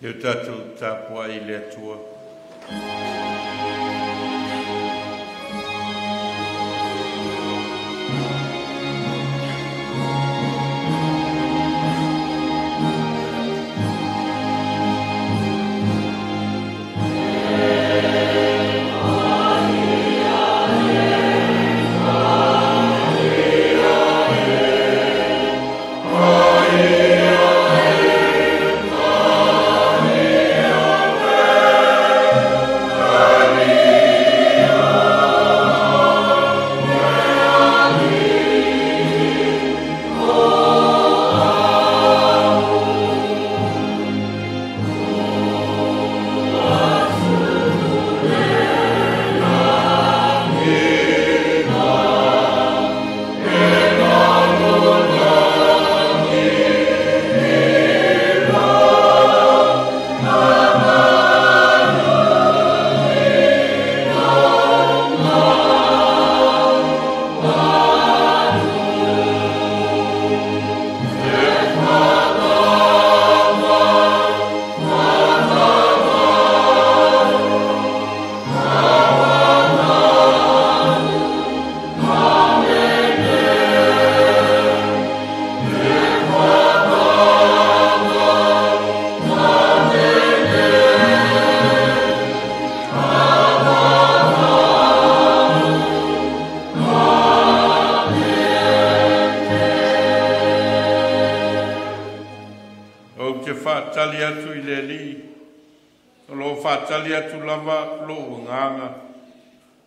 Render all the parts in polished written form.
E o tatou tapuai i le Atua. Ou te faatali atu i le Alii, o loo faatali atu lava lou agaga.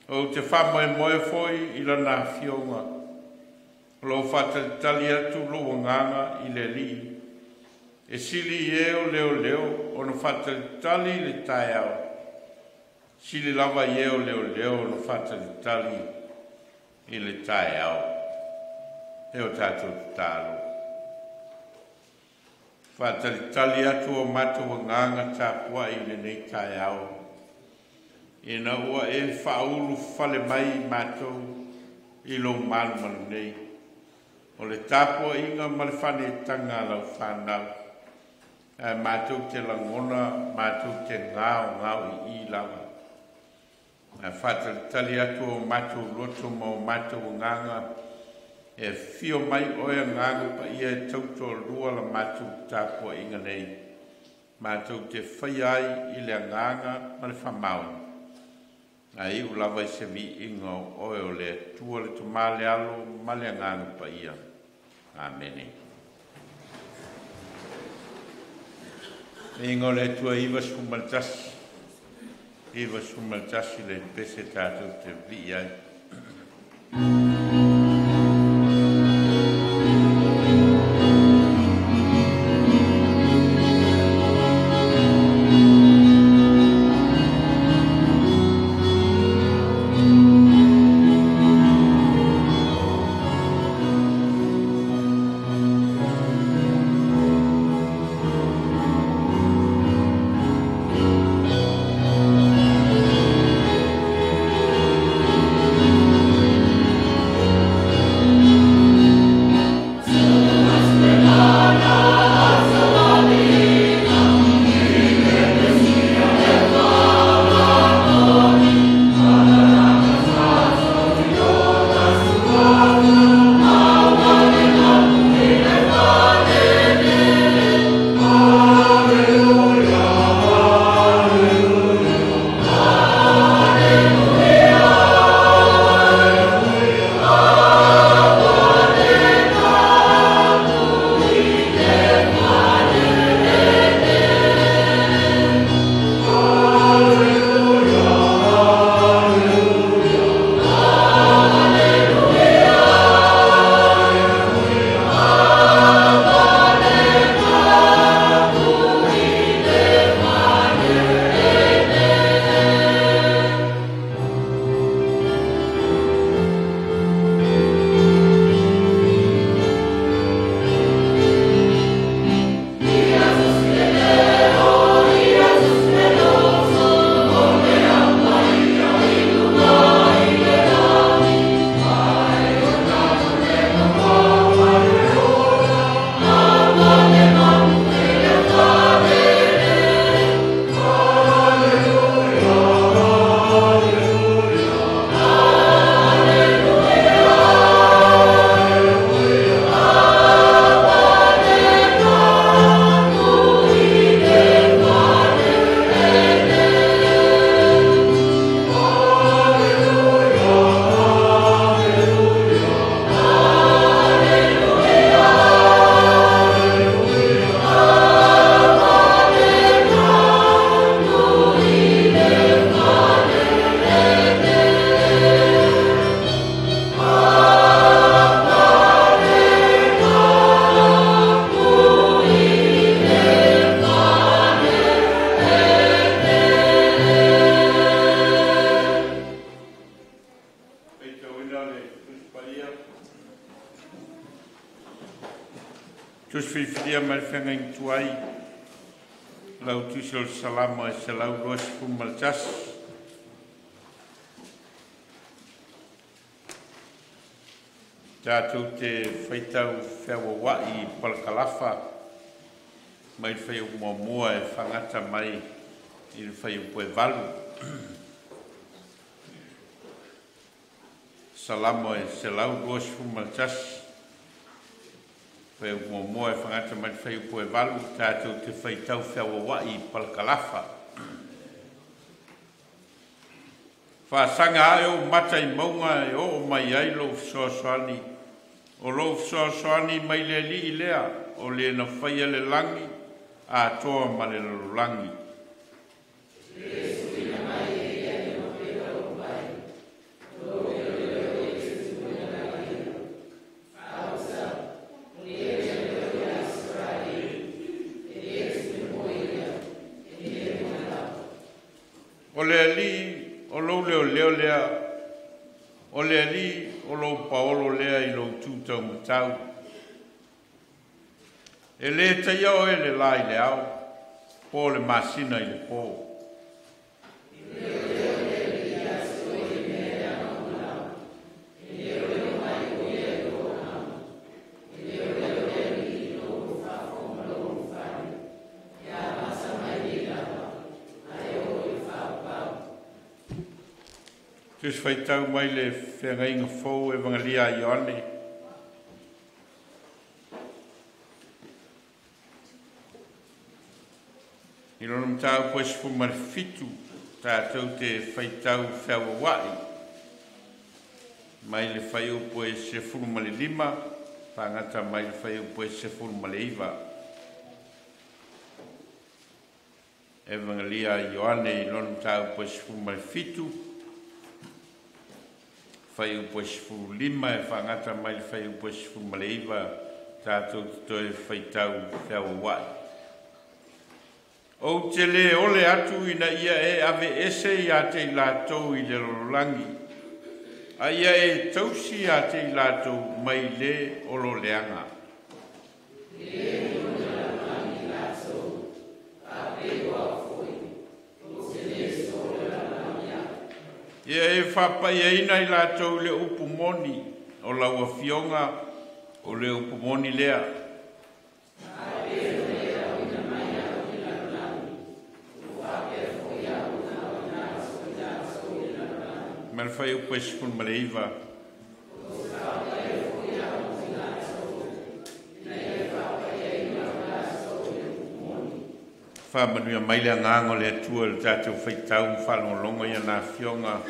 Ou te faamoemoe foi i lana afioga. O loo faatalitali atu lou agaga i le Alii. E sili i e o leoleo ona faatalitali i le taeao, sili lava i e o leoleo ona faatalitali i le taeao. E o tatou tatalo. Faatalitali atu o matou agaga tapuai i lenei taeao, ina ua e faaulufale mai matou i lou malumalu nei. O le tapuaiga ma le faaneetaga a lau fanau, ae matou te lagona, matou te gaogao i i lava. Ae faatalitali atu o matou loto ma o matou agaga, e afio mai oe Agaga Paia e tautoalua la matou tapuaiga nei, matou te faia ai i le agaga ma le faamaoni. Ae iu lava i se viiga o oe o le Atua le Tama le Alo ma le Agaga Paia. Amene. Viiga o le Atua. 91, 91 le pese tatou te vii ai. ia mai le feagaiga tuai, lau Tusi o le Salamo e 121. Tatou te faitau feauaua'i i parakalafa mai le fuaiupu 1 e faagata mai i le fuaiupu e 8. Salamo e 121, fuaiupu 1 e faagata mai le fuaiupu e 8, tatou te faitau feauaua'i i parakalafa. Faasaga ae ou mata i mauga e oo mai ai lou fesoasoani, o lou fesoasoani mai le Alii lea, o le na faia le lagi atoa ma le lalolagi. O le Alii o lou leoleo lea, o le Alii o lou paolo lea i lou tu taumatau. E le taia oe le la i le ao, po o le masina i le po. Tusi faitau mai le feagaiga fou Evagelia a Ioane. I lona mataupu e 17, tatou te faitau feauaua'i mai le fuaiupu e 15, faagata mai le fuaiupu e 19. Evagelia a Ioane i lona mataupu e 17, fuaiupu e 15 e faagata mai le fuaiupu e 19, tatou te toe faitau feauaua'i. Ou te le ole atu ina ia e aveese ia te i latou i le lalolagi, a ia e tausi ia te i latou mai le o lo leaga. Ia e faapaiaina i latou le upu moni, o lau afioga o le upu moni lea. Ma le fuaiupu e 19. Faamanuia mai le agaga o le Atua i le tatou faitau ma faalogologo i ana afioga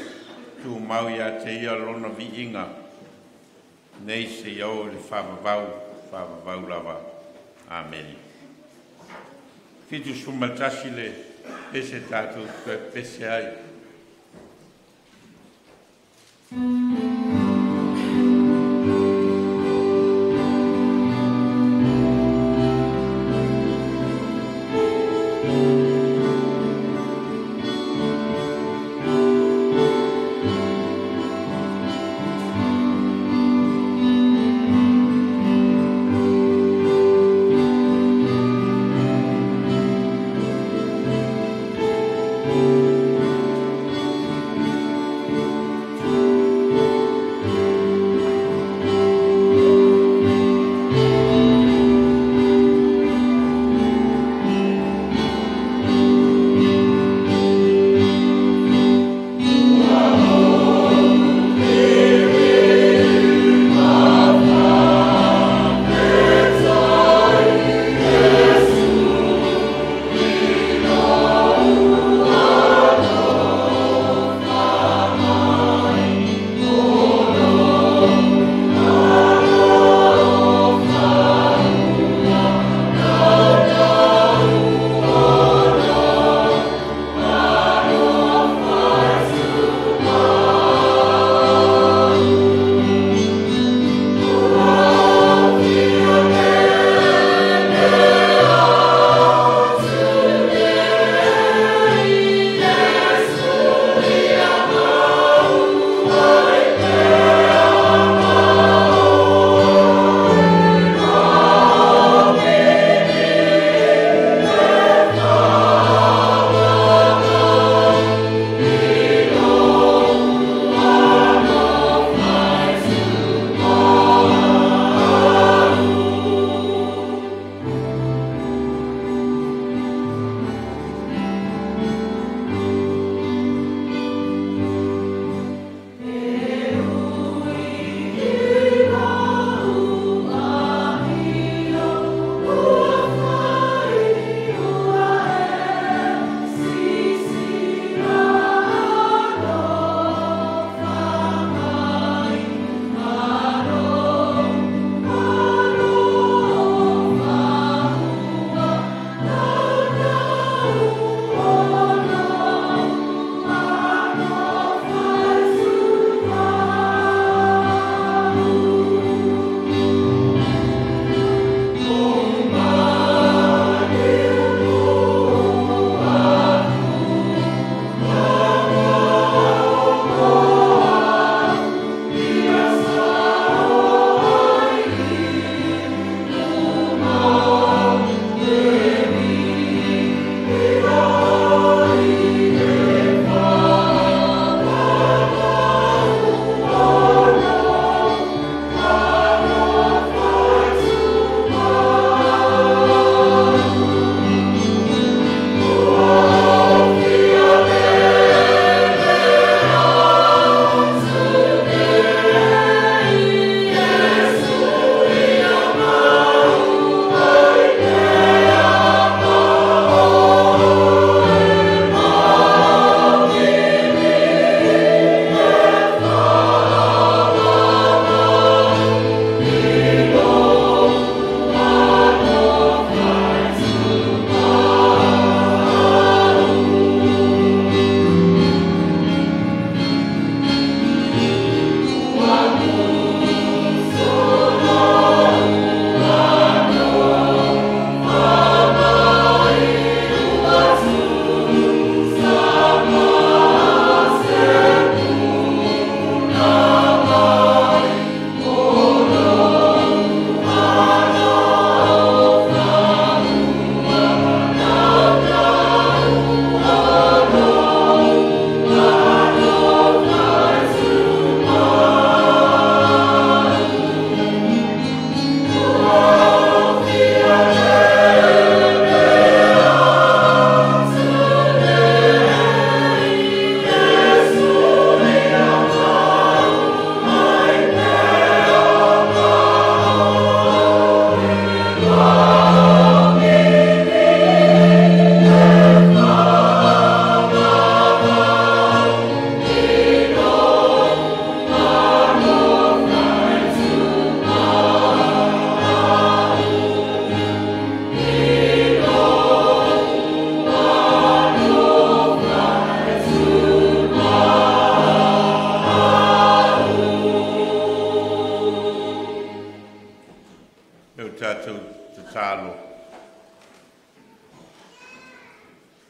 tumau ia te ia lona viiga, nei seia oo i le faavavau, faavavau lava. Amene. 71 le pese tatou toe pese ai.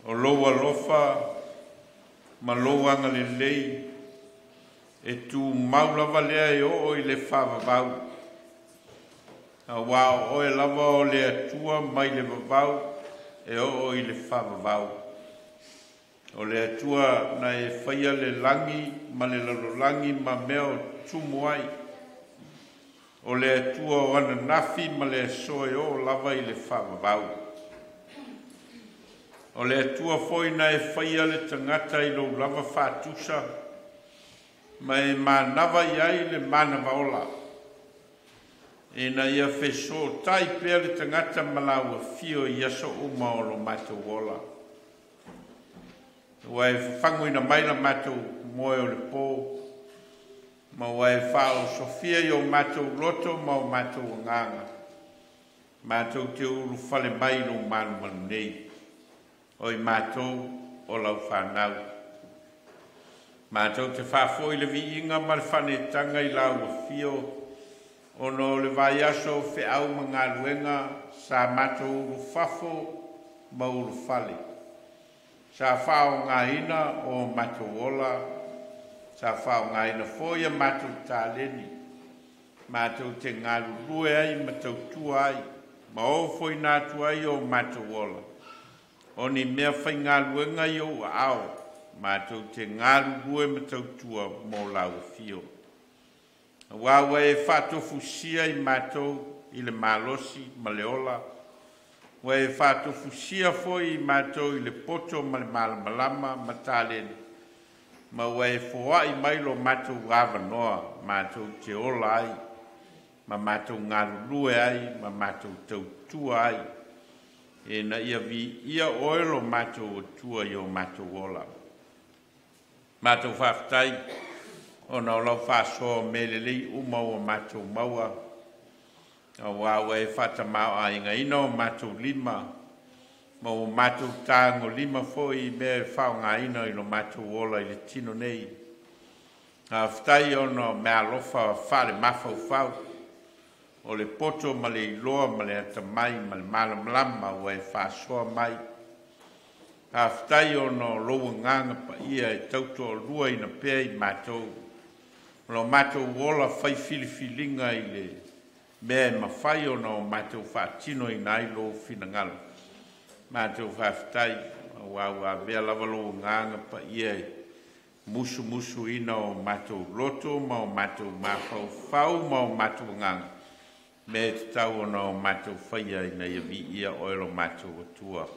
O lou alofa ma lou agalelei e tumau lava lea e oo i le faavavau, auā o Oe lava o le Atua mai le vavau e oo i le faavavau. O le Atua na e faia le lagi ma le lalolagi ma mea o tumu ai. O le Atua o ananafi ma le aso e oo lava i le faavavau. O le Atua foi na e faia le tagata i lou lava faatusa ma e manava i ai le manava ola, ina ia fesootai pea le tagata ma lau afio i aso uma o lo matou ola. Ua e fafagoina mai la matou moe o le pō, ma ua e faaosofia i o matou loto ma o matou agaga, matou te ulufale mai i lou malumalu nei, o i matou o lau fanau. Matou te faafoi le viiga ma le faanetaga i lau afio, ona o le vaiaso o feau ma galuega sa matou ulufafo ma ulufale, sa faaaogaina o matou ola, sa faaaogaina foi a matou taleni, matou te galulue ai ma tautua ai, ma ofoina atu ai o matou ola, o ni mea faigaluega i ou aao, matou te galulue ma tautua mo lau afio. Auā ua e faatofusia i matou i le malosi ma le ola, ua e faatofusia foi i matou i le poto ma le malamalama ma taleni, ma ua e foai mai lo matou avanoa matou te ola ai, ma matou galulue ai, ma matou tautua ai, ina ia viia Oe lo matou Atua i o matou ola. Matou faafetai ona o lau faasoa o mea lelei uma ua matou maua, auā ua e faatamaoaigaina o matou lima, ma ua matou tagolima foi i mea e faaaogaina i lo matou ola i le tino nei. Faafetai ona o meaalofa faalemafaufau, o le poto ma le iloa ma le atamai ma le malamalama ua e faasoa mai. Faafetai ona o lou agaga paia e tautoaluaina pea i matou, o lo matou ola fai filifiliga i le mea e mafai ona o matou faatinoina ai lou finagalo. Matou faafetai auā ua avea lava lou agaga paia e musumusuina o matou loto ma o matou mafaufau ma o matou agaga, mea e tatau ona o matou faia ina ia viia Oe lo matou Atua.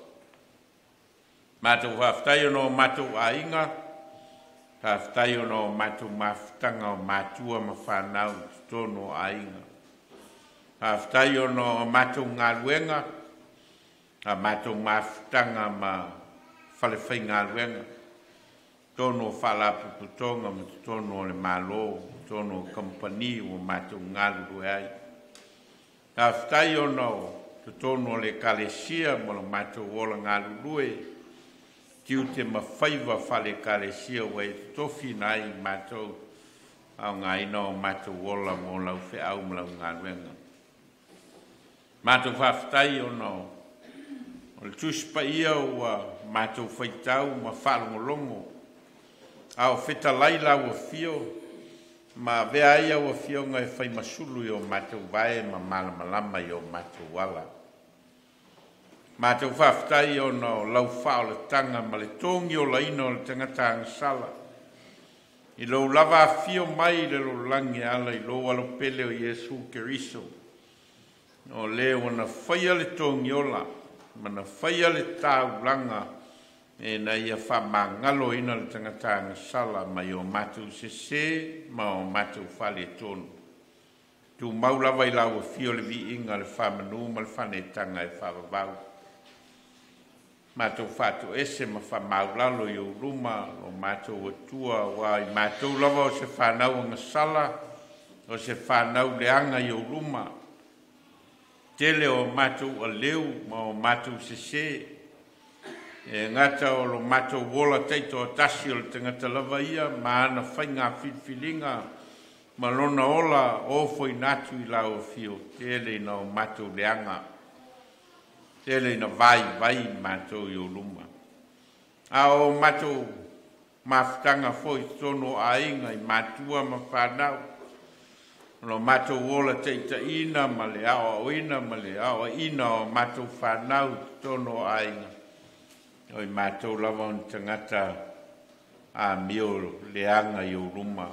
Matou faafetai ona o matou aiga, faafetai ona o matou mafutaga o matua ma fanau i totonu o aiga. Faafetai ona o matou galuega, a matou mafutaga ma falefaigaluega, totonu o faalapotopotoga ma totonu o le Malo, totonu o kamupani ua matou galulue ai. Faafetai ona o totonu o le Ekalesia ma lo matou ola galulue, tiute ma faiva faale-Ekalesia ua e totofiina ai i matou, faaaogaina o matou ola mo lau feau ma lau galuega. Matou faafetai ona o le Tusi Paia ua matou faitau ma faalogologo, a o fetalai lau afio ma avea ai au afioga e faimasulu i o matou vae ma malamalama i o matou ala. Matou faafetai ona o lau faaolataga ma le togiolaina o le tagata agasala, i lou lava afio mai i le lalolagi e ala i lou Alopele o Iesu Keriso, o le ua na faia le togiola ma na faia le taulaga ina ia faamagaloina le tagata agasala mai o matou sesē ma o matou faaletonu. Tumau lava i lau afio le viiga, le faamanu ma le faaneetaga e faavavau. Matou faatoese ma faamaulalo i ou luma lo matou Atua, aua o i matou lava o se fanau agasala, o se fanau leaga i ou luma. Tele o matou aleu ma o matou sesē, e gata o lo matou ola taitoatasi o le tagata lava ia ma ana faiga filifiliga ma lona ola ofoina atu i lau afio, tele ina o matou leaga, tele ina vaivai matou i ou luma. A o matou mafutaga foi i totonu o aiga i matua ma fanau, o lo matou ola taitaiina ma le aoaoina ma le aoaiina o matou fanau i totonu o aiga, o i matou lava o ni tagata amio leaga i ou luma.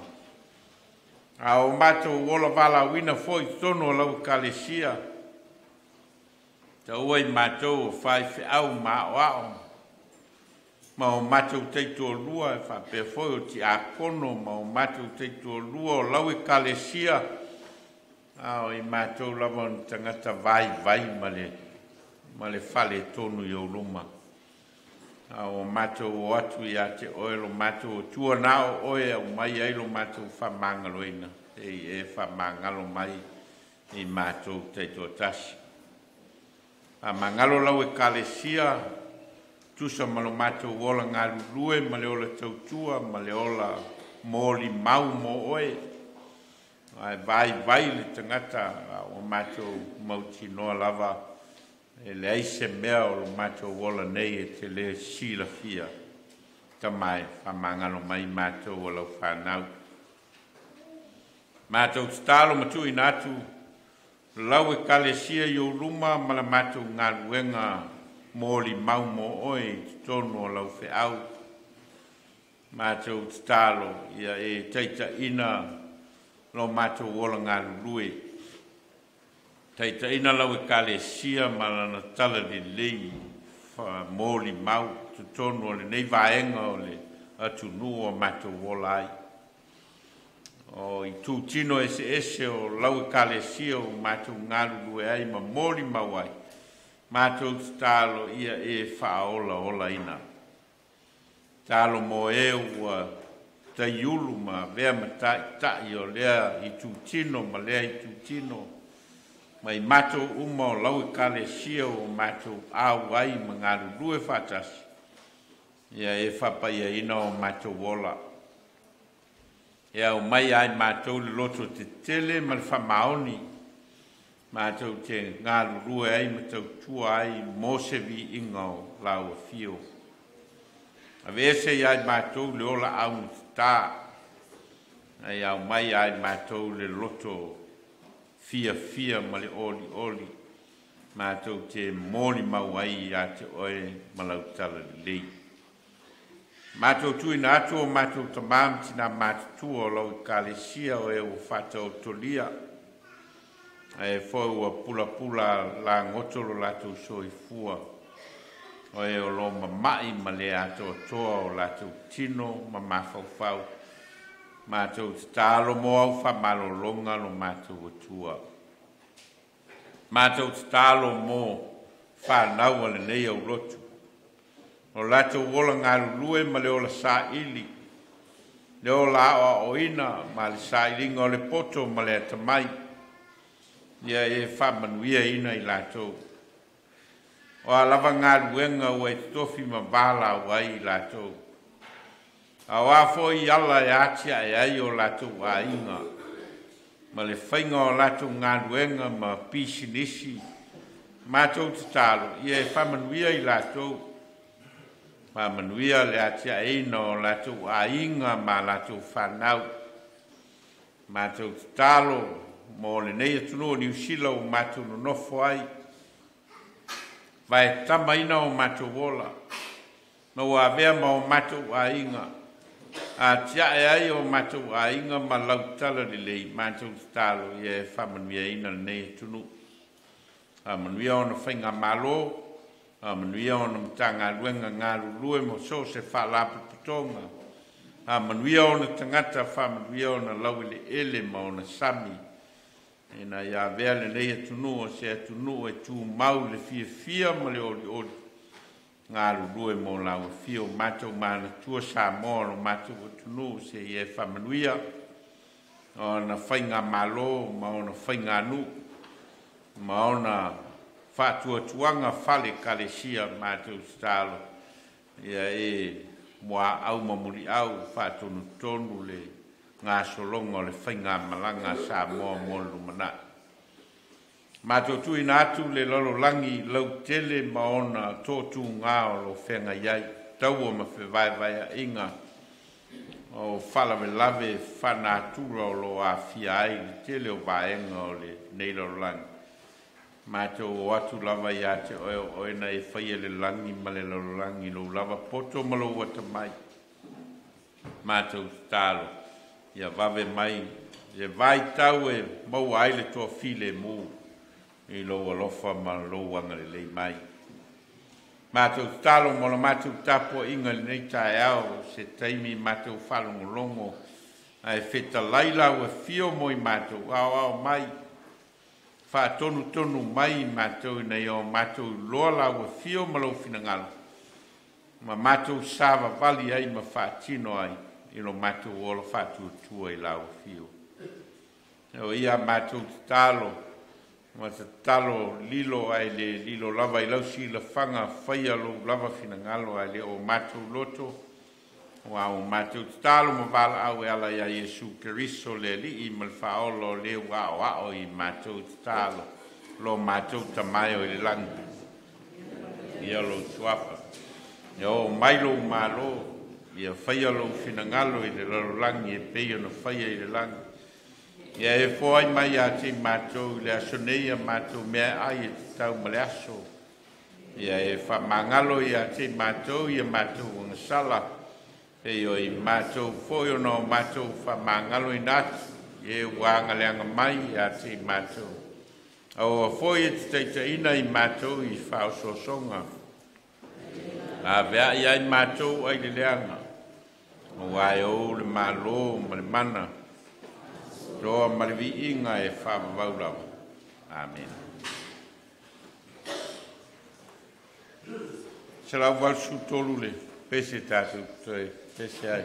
A o matou ola valaauina foi i totonu o lau Ekalesia, taua i matou o faifeau ma aoao, ma o matou taitoalua e faapea foi o tiakono ma o matou taitoalua o lau Ekalesia, a o i matou lava o ni tagata vaivai ma le faaletonu i ou luma. A ua matou o atu ia te oe lo matou Atua, na o oe e aumai ai lo matou faamagaloina, e faamagalo mai i matou taitoatasi. Faamagalo lau Ekalesia, tusa ma lo matou ola galulue ma le ola tautua ma le ola molimau mo oe. Ae vaivai le tagata a ua matou mautinoa lava e leai se mea o lo matou ola nei e te le silafia. Tama e, faamagalo mai matou o lau fanau. Matou tatalo ma tuuina atu lau Ekalesia i ou luma ma la matou galuega molimau mo oe i totonu o lau feau. Matou tatalo ia e taitaiina lo matou ola galulue, taitaiina lau Ekalesia ma lana talalelei molimau totonu o lenei vaega o le atunuu o matou ola ai. O itutino eseese o lau Ekalesia o matou galulue ai ma molimau ai, matou tatalo ia e faaolaolaina. Talo mo e ua taiulu ma avea ma taʻitaʻi o lea itutino ma lea itutino, mai matou uma o lau Ekalesia o matou auai ma galulue faatasi, ia e faapaiaina o matou ola. E aumai ai matou le loto tetele ma le faamaoni, matou te galulue ai ma tautua ai mo se viiga o lau afio. Aveese ia i matou le ola augatata, ae aumai ia i matou le loto fiafia ma le olioli, matou te molimau ai ia te oe ma lau talalelei. Matou tuuina atu o matou tamā ma tinā matutua o lau Ekalesia o e ua faataotolia, ae foi ua pulapula lagoto lo latou soifua, o e o lo mama'i ma le atoatoa o latou tino ma mafaufau. Matou tatalo mo au faamalologa lo matou Atua. Matou tatalo mo fanau a lenei aulotu, o latou ola galulue ma le ola saili, le ola aoaoina ma le sailiga o le poto ma le atamai, ia e faamanuiaina i latou. O a lava galuega ua e totofi ma valaau ai i latou, a o a foi ala e atiae ai o latou aiga, ma le faiga o latou galuega ma pisinisi, matou tatalo ia e faamanuia i latou, faamanuia le atiaeina o latou aiga ma latou fanau. Matou tatalo mo lenei atunuu o Niu Sila ua matou nonofo ai, vaetamaina o matou ola, ma ua avea ma o matou aiga, atiae ai o matou aiga ma lau talalelei. Matou tatalo ia e faamanuiaina lenei atunuu, faamanuia ona faigamalo, faamanuia ona Matagaluega galulue mo so o se faalapotopotoga, faamanuia ona tagata, faamanuia ona laueleele ma ona sami, ina ia avea lenei atunuu o se atunuu e tumau le fiafia ma le olioli, galulue mo lau afio. Matou manatua Samoa o lo matou atunuu, seia e faamanuia ona faigamalo ma ona faiganuu ma ona faatuatuaga fale ekalesia. Matou tatalo ia e muaau ma muliau faatonutonu le gasologa o le faigamalaga a Samoa mo le lumanai. Matou tuuina atu le lalolagi lautele ma ona toatuga o lo o feagai ai, taua ma fevaevaea'iga o faalavelave faanatura o loo aafia ai le tele o vaega o lenei lalolagi. Matou o atu lava ia te Oe, o Oe na e faia le lagi ma le lalolagi, lou lava poto ma lou atamai. Matou tatalo ia vave mai le vaitau e maua ai le toafilemu i lou alofa ma lou agalelei mai. Matou tatalo mo la matou tapuaiga i lenei taeao, se taimi matou faalogologo ae fetalai lau afio mo i matou, aoao mai, faatonutonu mai i matou ina ia o matou iloa lau afio ma lou finagalo, ma matou savavali ai ma faatino ai i lo matou ola faatuatua i lau afio. O ia matou tatalo ma tatalo lilo ae le lilo lava i lau silafaga, faia lou lava finagalo ae le o matou loto, aua ua matou tatalo ma valaau e ala ia Iesu Keriso le Alii ma le Faaola, o le ua aoao i matou tatalo. Lo matou Tama e i le lagi, ia lou suafa, ia oo mai lou malo, ia faia lou finagalo i le lalolagi e pei ona faia i le lagi. Ia e foai mai ia te i matou i le aso nei a matou meaai e tatau ma le aso. Ia e faamagalo ia te i matou ia matou agasala, e pei o i matou foi ona o matou faamagaloina atu i e ua agaleaga mai ia te i matou. Aua foi e te taitaiina i matou i faaosoosoga, laveai ai matou ai le leaga, aua e ou le malo ma le mana, toa ma le viiga e faavavau lava. Amene. 183 le pese tatou toe pese ai.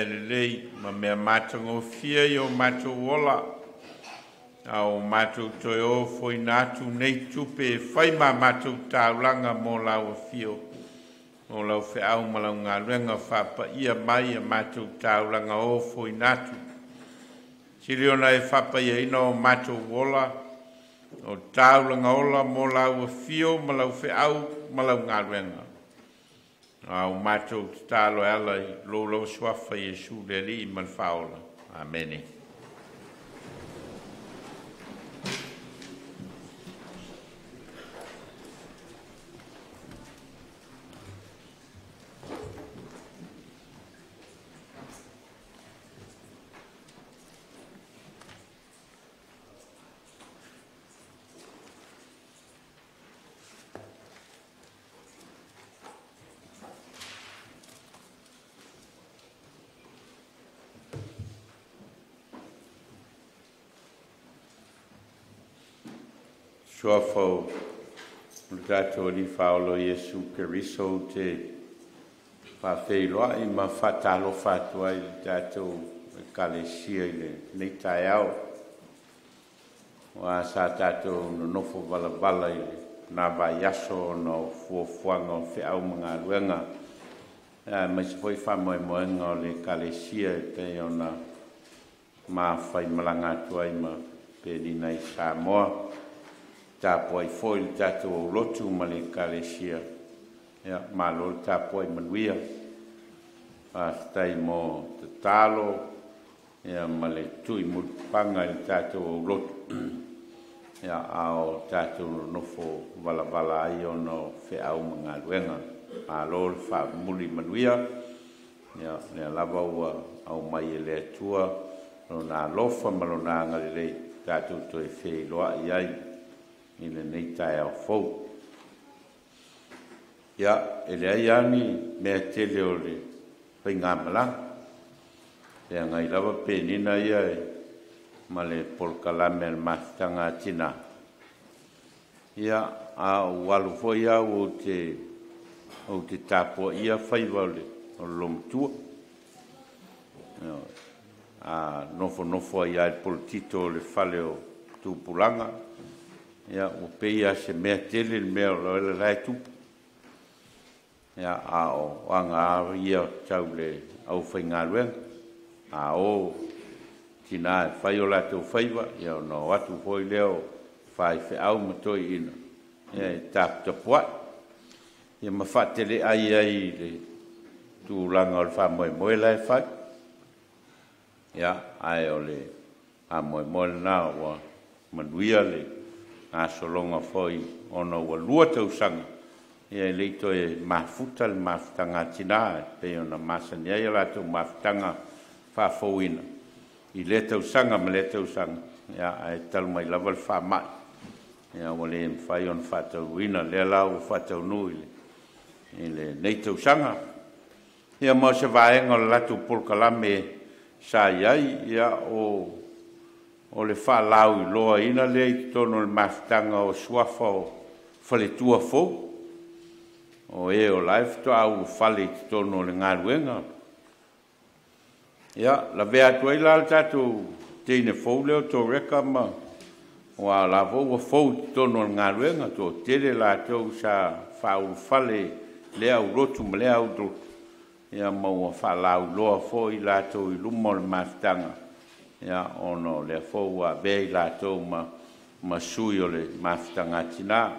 mea lelei ma mea matagofie i o matou ola, a o matou toe ofoina atu nei tupe e fai ma matou taulaga mo lau afio, o lau feau ma lau galuega faapaia mai a matou taulaga ofoina atu. Sili ona e faapaiaina o matou ola, o taulaga ola mo lau afio ma lau feau ma lau galuega. A o matou tatalo e ala i lou lava suafa Iesu le Alii ma le Faaola. Amene. Suafa o le tatou Alii Faaola Iesu Keriso ou te faafeiloai ma faatalofa atu ai i le tatou Ekalesia i lenei taeao. Aua sa tatou nonofo valavala i lena vaiaso ona o fuafuaga o feau ma galuega, aemaise foi faamoemoega o le Ekalesia e pei ona mafaimalaga atu ai ma Penina i Samoa. Tapuai foi le tatou aulotu ma le Ekalesia, ia malo le tapuai manuia. Faafetai mo tatalo ia ma le tuimulipapaga i le tatou aulotu, ia a o tatou nonofo valavala ai ona o feau ma galuega. Malo le faamuli manuia, ia lea lava ua aumai e le Atua lona alofa ma lona agalelei tatou toe feiloai ai i lenei taeao fou. Ia, e leai lava ni mea tele o le faigamalaga, feagai lava Penina ia ma le polokalame a le mafutaga a tina. Ia, a ou alu foi au ou te tapuaia faiva o le loomatua. A nofonofo ai lava i le polotito o le fale o tupulaga, ia ua pei lava o se mea tele le mea o la e tupu. Ia, a o aga lava ia tau le aufaigaluega. A o tina e fai o latou faiva, ia ona o atu foi lea o faifeau ma toeaiina e taputapuai, ia ma faateleai ai i le tulaga o le faamoemoe la e fai. Ia, ae o le faamoemoe lena ua manuia le gasologa foi ona ua 2 tausaga ia e le i toe mafuta le mafutaga a tina e pei ona masani ai a latou mafutaga faafouina i lea tausaga ma lea tausaga, ia ae talu mai lava le faamai, ia ua le mafai ona faataunuuina. Lea la ua faataunuu i lenei tausaga. Ia ma o se vaega o le latou polokalame sa i ai, ia o le faalauiloaina lea i totonu o le mafutaga o suafa o faletua fou, o e o la e faatoa ulufale i totonu o le galuega. Ia, lavea atu ai la le tatou teine fou lea o Toreka ma aua o la foi ua fou i totonu o le galuega, toatele latou sa faaulufale lea aulotu ma lea aulotu, ia ma ua faalauiloa foi latou i luma o le mafutaga, ia ona o lea foi ua avea i latou ma sui o le mafutaga a tina.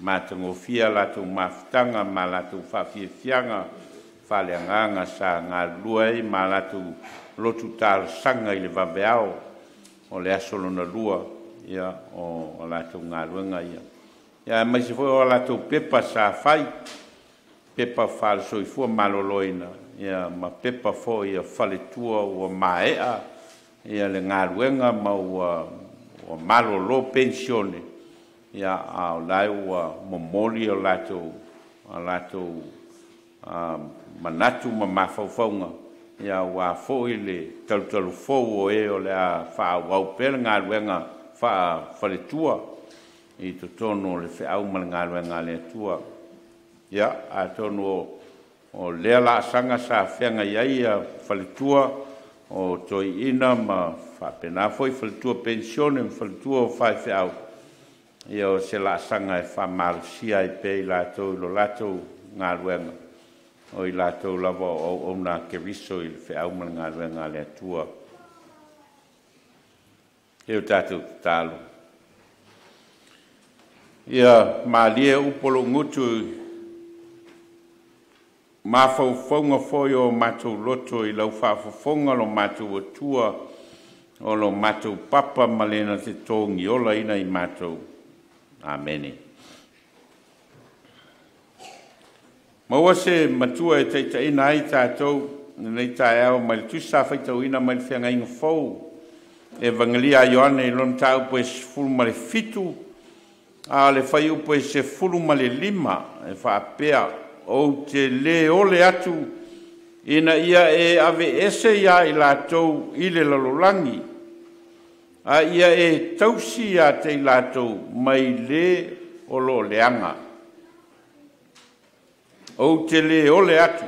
Matagofie a latou mafutaga ma latou faafiafiaga faaleagaga sa galulue ai ma latou lotu talosaga i le vaveao o le aso lona lua, ia o latou galuega ia. Ia aemaise foi o latou pepa sa fai, pepa faale-soifua maloloina, ia ma pepa foi a faletua ua maea ia le galuega ma ua malolo penisione, ia a o la e ua momoli o latou manatu ma mafaufauga, ia aua foi le talutalufou o e o le a faaauau pea le galuega faa-faletua i totonu o le feau ma le galuega a le Atua. Ia, atonu o O lea laasaga sa feagai ai faletua o toeaiina ma faapena foi faletua penisione ma faletua o faifeau, ia o se laasaga e faamalosia ai pea i latou i lo latou galuega, o i latou lava o auauna a Keriso i le feau ma le galuega a le Atua. Se i o tatou tatalo. Ia malie upu a lou gutu i mafaufauga foi o matou loto i lau faafofoga lo matou Atua, o lo matou papa ma le na te togiolaina i matou. Amene. Maua se matua e taitaiina ai tatou lenei taeao mai le tusi sa faitauina mai le Feagaiga Fou, Evagelia a Ioane i lona mataupu e 17, a o le fuaiupu e 15 e faapea: Ou te le ole atu ina ia e aveese ia i latou i le lalolagi, a ia e tausi ia te i latou mai le o lo o leaga. Ou te le ole atu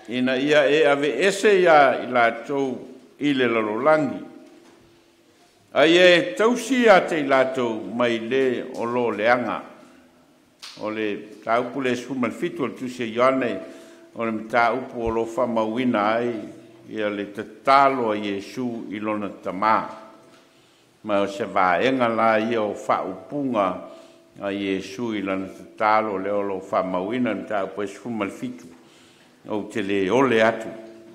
ina ia e aveese ia i latou i le lalolagi, a ia e tausi ia te i latou mai le o lo o leaga. O le mataupu lea e 17 o le tusi a Ioane, o le mataupu o lo o faamauina ai ia le tatalo a Iesu i lona Tama. Ma o se vaega la ia o faaupuga a Iesu i lana tatalo lea o lo o faamauina i le mataupu e 17, ou te le ole atu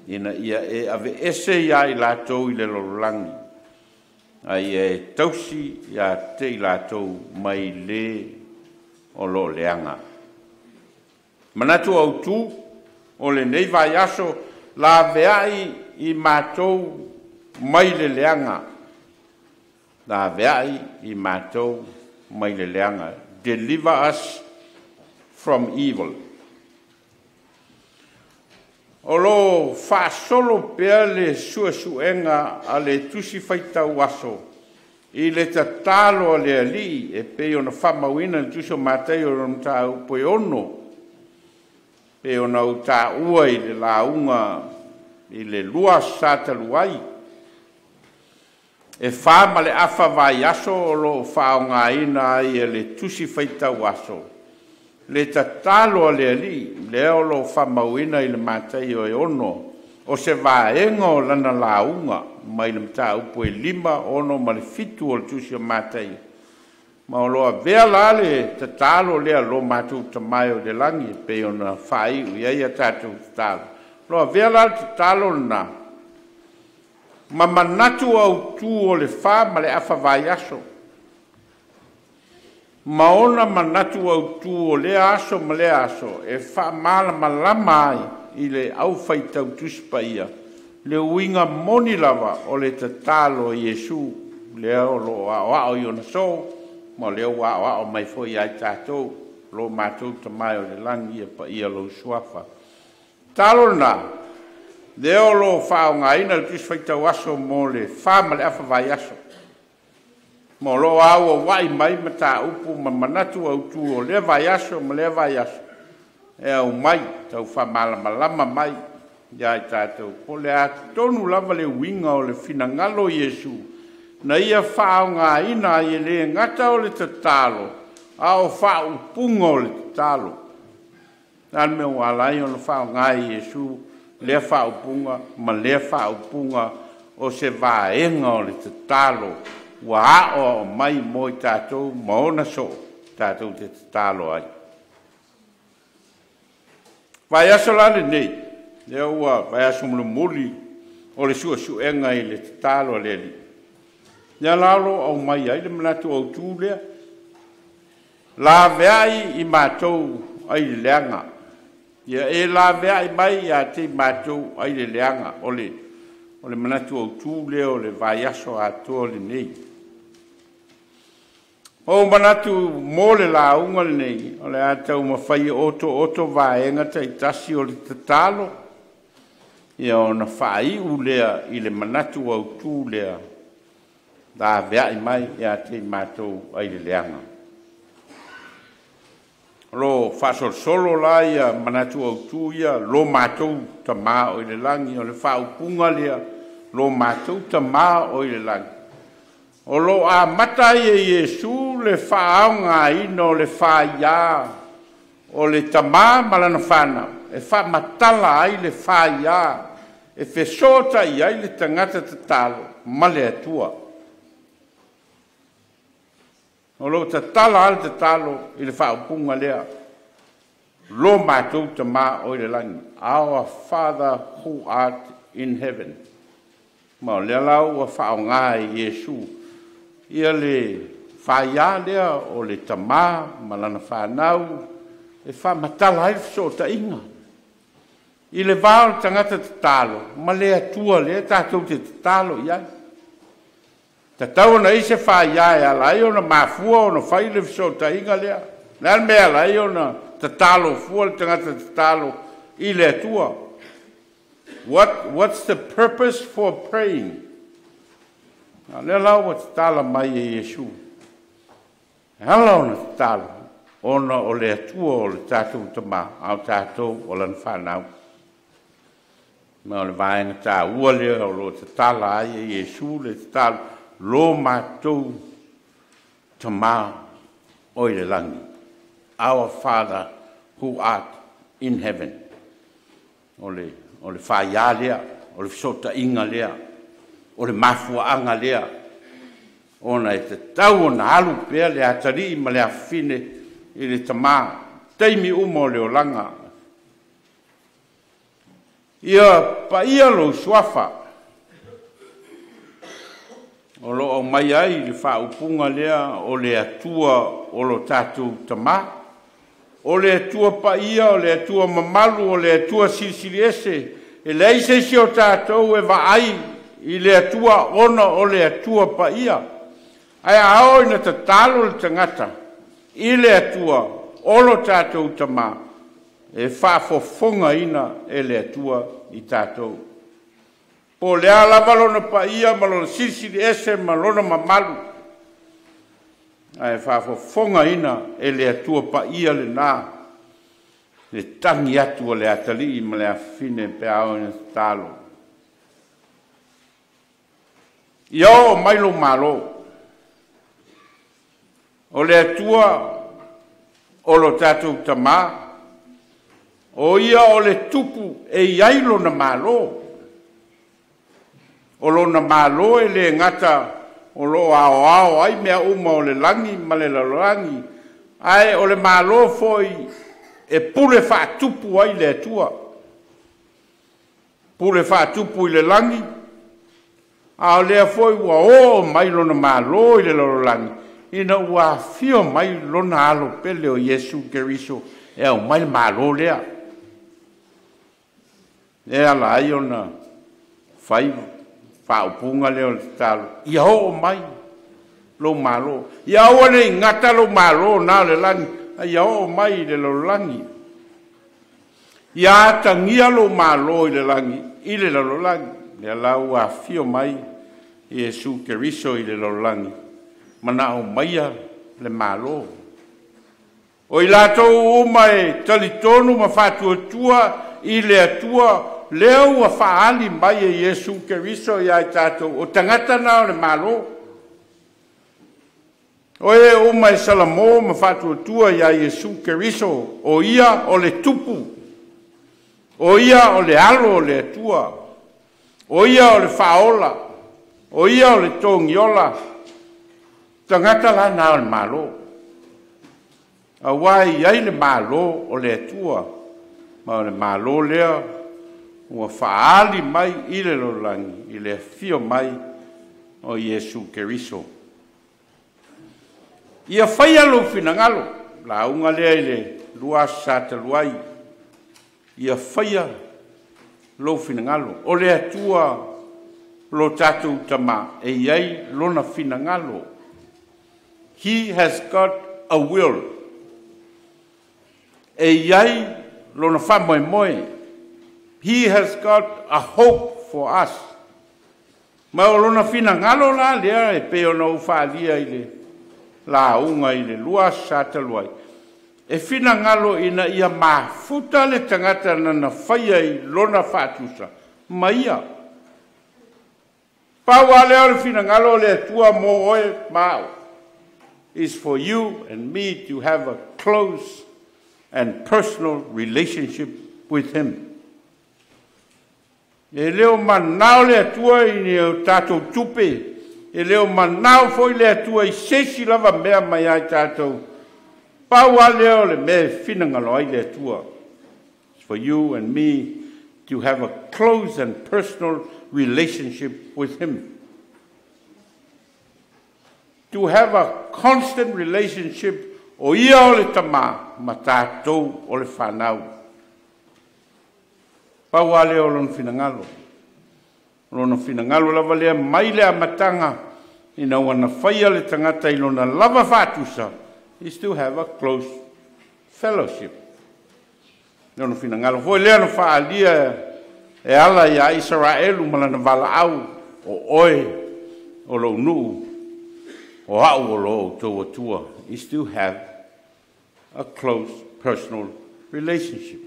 ina ia e aveese ia i latou i le lalolagi, a ia e tausi ia te i latou mai le o lo o leaga. Manatu autu o lenei vaiaso, laveai i matou mai le leaga. Laveai i matou mai le leaga. Deliver us from evil. O lo o faasolo pea le suesuega a le Tusi Faitau Aso i le tatalo a le Alii e pei ona faamauina i le Tusi o Mataio i lona mataupu e 6, pei ona ou taua i le lauga i le 2 aso Sa talu ai. E 4.5 vaiaso o lo o faaaogaina ai e le Tusi Faitau Aso le tatalo a le Alii lea o lo o faamauina i le Mataio e 6, o se vaega o lana lauga mai le mataupu e 5, 6 ma le 7 o le Tusi o Mataio, ma o lo o avea la le tatalo lea lo matou Tama e i le lagi e pei ona faaiu i ai a tatou tatalo. O lo o avea la le tatalo lena ma manatu autu o le 4.5 vaiaso, ma ona manatu autu o lea aso ma lea aso e faamalamalama ai i le aufaitau Tusi Paia le uiga moni lava o le tatalo a Iesu lea o lo o aoao i ona soo, ma o lea ua aoao mai foi ia i tatou, lo matou Tama e o le lagi, ia paia lou suafa. Tatalo lena lea o lo o faaaogaina le Tusi Faitau Aso mo le 4.5 vaiaso, ma o lo o auauai mai mataupu ma manatu autu o lea vaiaso ma lea vaiaso e aumai tau faamalamalama mai ia i tatou po o le a tonu lava le uiga o le finagalo o Iesu na ia faaaogaina ai e le gata o le tatalo a o faaupuga o le tatalo. O le a le mea ua ala ai ona faaaoga e Iesu lea faaupuga ma lea faaupuga o se vaega o le tatalo ua aoao mai mo i tatou ma ona soo tatou te tatalo ai. Vaiaso la lenei, lea ua vaiaso mulimuli o le suesuega i le tatalo a le Alii, lea la o lo o aumai ai le manatu autu lea, laveai i matou ai le leaga. Ia e laveai mai ia te i matou ai le leaga. O le manatu autu lea o le vaiaso atoa lenei. O manatu mo le lauga lenei, o le a taumafai e otooto vaega taitasi o le tatalo, ia ona faaiu lea i le manatu autu lea, laveai mai ia te i matou ai le leaga. O lo faasolosolo la ia manatu autu ia, lo matou Tamā o i le lagi, o le faaupuga lea, lo matou Tamā o i le lagi. O lo o amata ai e Iesu le faaaogaina o le faia o le tamā ma lana fanau e faamatala ai le faia e fesootai ai le tagata tatalo ma le Atua. O lo o tatala lava le tatalo i le faaupuga lea, lo matou Tamā o i le lagi, Our Father who art in heaven. Ma o lea la ua faaaoga e Iesu ia le faia lea o le tamā ma lana fanau e faamatala ai le fesootaiga i le va o le tagata tatalo ma le Atua lea tatou te tatalo i ai. Tatau ona i ai se faia e ala ai ona mafua ona fai le fesootaiga lea. O le a le mea e ala ai ona tatalo fua le tagata tatalo i le Atua? What's the purpose for praying? A lea la ua tatala mai e Iesu. E ala ona tatalo, ona o le Atua o le tatou Tamā, a o tatou o lana fanau. Ma o le vaega taua lea o lo o tatala ai e Iesu le tatalo, lo matou Tamā o i le lagi. Our Father who art in heaven. O le faia lea, o le fesootaiga lea, o le mafuaaga lea, ona e tatau ona alu pea le atalii ma le afafine i le tamā, taimi uma o le olaga. Ia paia lou suafa, o lo o aumai ai le faaupuga lea o le Atua o lo tatou Tamā. O le Atua paia, o le Atua mamalu, o le Atua silisili ese, e leai se isi o tatou e vaai i le Atua ona o le Atua paia. Ae a oo ina tatalo le tagata i le Atua o lo tatou Tamā, e faafofogaina e le Atua i tatou. Po o le a lava lona paia ma lona silisili ese ma lona mamalu, ae faafofogaina e le Atua paia lena le tagi atu o le atalii ma le afafine pe a oo ina tatalo. Ia oo mai lou malo. O le Atua o lo tatou Tamā, o ia o le tupu e i ai lona malo. O lona malo e le gata o lo o aoao ai mea uma o le lagi ma le lalolagi, ae o le malo foi e pule faatupu ai le Atua. Pule faatupu i le lagi, a o lea foi ua oo mai lona malo i le lalolagi, ina ua afio mai lona alo pele o Iesu Keriso e aumai le malo lea. E ala ai ona fai faaupuga lea o le tatalo, ia oo mai lou malo. Ia aua ne i gata lou malo na o le lagi, a ia oo mai i le lalolagi. Ia atagia lou malo i le lagi, i le lalolagi. Lea la ua afio mai Iesu Keriso i le lalolagi, manao maia le malo. O i latou uma e talitonu ma faatuatua i le Atua, lea ua faaali mai e Iesu Keriso ia i tatou, o tagata na o le malo. O e uma e salamo ma faatuatua ia Iesu Keriso, o ia o le tupu, o ia o le alo o le Atua, o ia o le faaola, o ia o le togiola, tagata la na o le malo. Auā e i ai le malo o le Atua, ma o le malo lea ua faaali mai i le lalolagi, i le afio mai o Iesu Keriso. Ia faia lou finagalo, lauga lea i le 2 aso Sa talu ai, ia faia lou finagalo. O le Atua lo tatou Tamā, e i ai lona finagalo. He has got a will. E i ai lona faamoemoe. He has got a hope for us. Ma o lona finagalo la lea e pei ona ou faalia i le lauga i le 2 aso Sa talu ai. E finagalo ina ia mafuta le tagata na faia i lona faatusa ma ia. Pau lava lea o le finagalo o le Atua mo oe ma au is for you and me to have a close and personal relationship with Him. E le o manao le Atua i ni o tatou tupe, e le o manao foi le Atua i se isi lava mea mai ai tatou. Pau lava lea o le mea e finagalo ai le Atua. It's for you and me to have a close and personal relationship with Him. To have a constant relationship o ia o le Tama ma tatou o le fanau. Pau lava lea o lona finagalo. O lona finagalo lava lea mai le amataga ina ua na faia le tagata i lona lava faatusa is to have a close fellowship. Lona finagalo foi lea na faaalia e ala ia Isaraelu ma lana valaau o oe o lou nuu o au o lo outou Atua is to have a close personal relationship.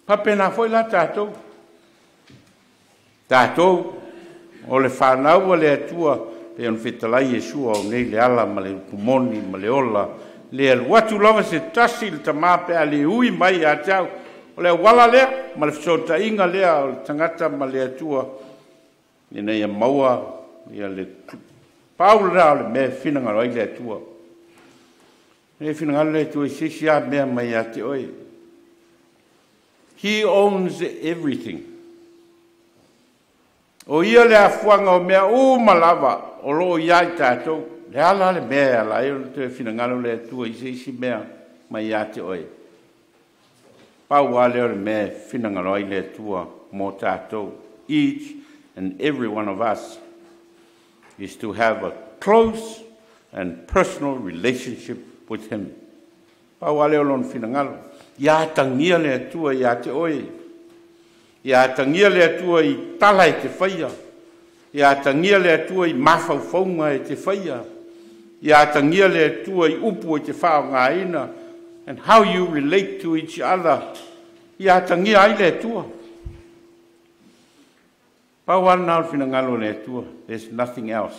Faapena foi la tatou. Tatou o le fanau a le Atua pe ona fetalai Iesu au nei le ala ma le upu moni ma le ola le alu atu lava se tasi le Tama pe a le ui mai ia te au. O le auala lea ma le fesootaiga lea o le tagata ma le Atua ina ia maua ia le pau lena o le mea e finagalo ai le Atua. E finagalo le Atua i se isi lava mea mai ia te oe. He owns everything. O ia le afuaga o mea uma lava o loo ia i tatou. Le ala le mea e ala ai o le toe finagalo le Atua i se isi mea mai ia te oe. Pau lava lea o le mea e finagalo ai le Atua mo tatou. Each and every one of us is to have a close and personal relationship with Him. Pau lava lea o lona finagalo. Ia atagia le Atua ia te oe. Ia atagia le Atua i tala e te faia. Ia atagia le Atua i mafaufauga e te faia. Ia atagia le Atua i upu e te faaaogaina and how you relate to each other. Ia atagia ai le Atua. Pau lava lena o le finagalo o le Atua. There's nothing else.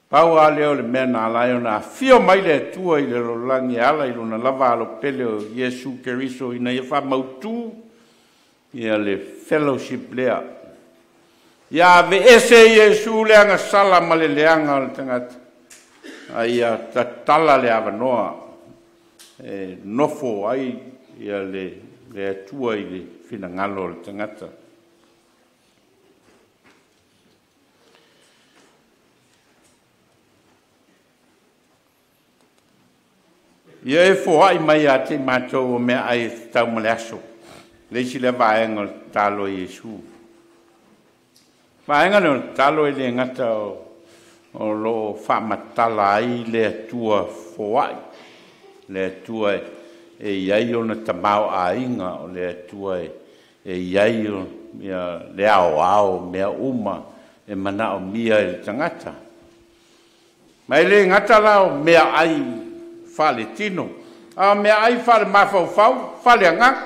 Pau lava lea o le mea na ala ai ona afio mai le Atua i le lalolagi e ala i lona lava alopele o Iesu Keriso ina ia faamautu ia le fellowship lea. Ia aveese Iesu le agasala ma le leaga o le tagata, a ia tatala le avanoa e nofo ai ia le Atua i le finagalo o le tagata. Ia e foai mai ia te matou o mea ai e tatau ma le aso. Le isi lea vaega o le tatalo a Iesu. Vaega lea o le tatalo e le gata o loo faamatala ai le Atua foai. Le Atua e i ai ona tamaoaiga, o le Atua e i ai le aoao mea uma e manaomia e le tagata. Ma e le gata la o mea ai faaletino, a o mea ai faale-mafaufau, faaleagaga.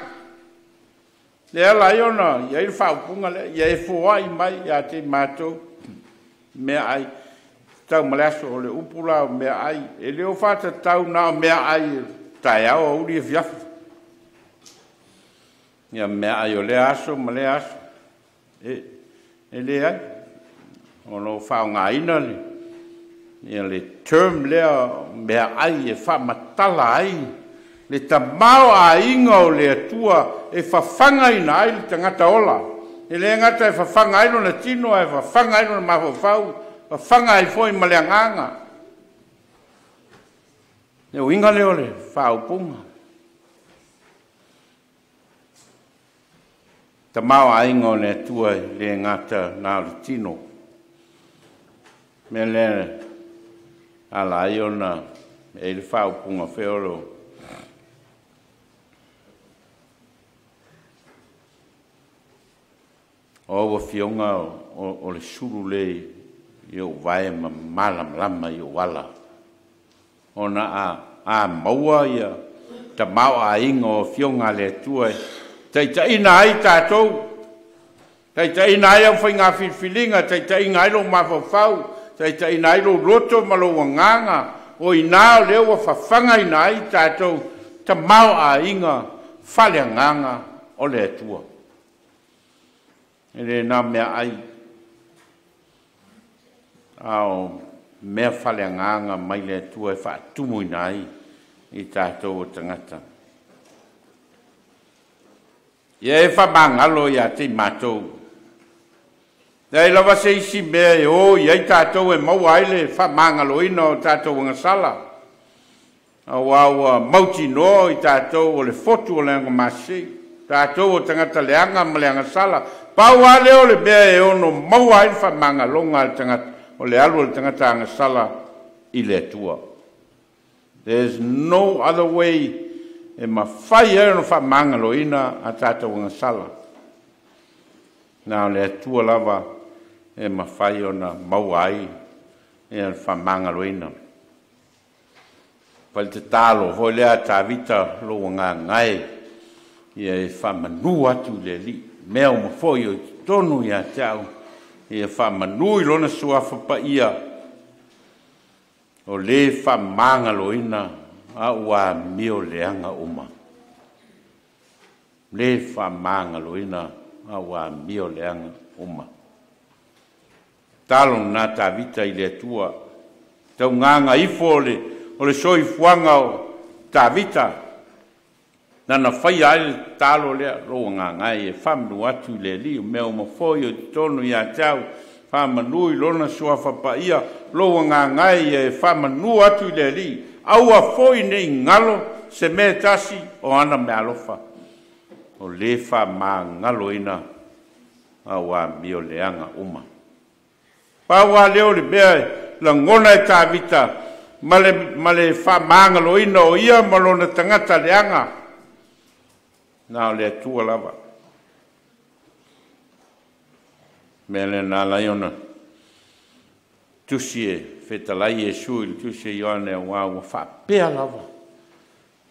Le ala ai ona i ai le faaupuga lea, ia e foai mai ia te matou mea ai tatau ma le aso. O le upu la o mea ai, e le o faatatau na o mea ai taeao, aoauli, afiafi. Ia mea ai o lea aso ma lea aso. E leai. O lo o faaaogaina ia le term lea mea ai e faamatala ai le tamaoaiga o le Atua e fafagaina ai le tagata ola. E le gata e fafaga ai lona tino, ae fafaga ai lona mafaufau, fafaga ai foi ma le agaga. Le uiga lea o le faaupuga. Tamaoaiga o le Atua e le gata na o le tino. Mea lea ala ai ona e le faaupuga feolo o au afioga o le sulu le i ou vae ma malamalama i ou ala. Ona a maua ia tamaoaiga o Afioga a le Atua e taitaiina ai tatou, taitaiina ai au faiga filifiliga, taitaiina ai lou mafaufau, taitaiina ai lou loto ma lou agaga, o i ina o lea ua fafagaina ai tatou tamaoaiga faaleagaga o le Atua. E le na o meaai, a o mea faaleagaga mai le Atua e faatumuina ai i tatou o tagata. Ia e faamagalo ia te i matou. Leai lava se isi mea e o i ai tatou e maua ai le faamagaloina o tatou agasala, aua ua mautinoa i tatou o le fotu o le agamasei, tatou o tagata leaga ma le agasala. Pau lava lea o le mea e ono maua ai le faamagaloga a le tagata, o le alu o le tagata agasala i le Atua. There's no other way e mafai ai ona faamagaloina a tatou agasala. Na o le Atua lava e mafai ona maua ai le faamagaloina. Fai le tatalo foi lea a Tavita, lou agaga e ia e faamanu atu i le Alii, mea uma foi o i totonu ia te au, ia faamanu i lona suafa paia, o le faamagaloina a ua amio leaga uma. Le faamagaloina a ua amio leaga uma. Talo na Tavita i le Atua, taugaga ifo o le soifuaga o Tavita, nana faia ai le tatalo lea, lou agaga e faamanu atu i le Alii, o mea uma foi o i totonu ia te au, faamanu i lona suafa paia, lou agaga ia e faamanu atu i le Alii, aua foi nei galo se mea tasi o ana meaalofa, o le faamagaloina a ua amio leaga uma. Pau lava lea o le mea lagona e Tavita ma le faamagaloina o ia ma lona tagata leaga, na o le Atua lava. Mea lea na ala ai ona tusi e fetalai Iesu i le tusi a Ioane, aua ua faapea lava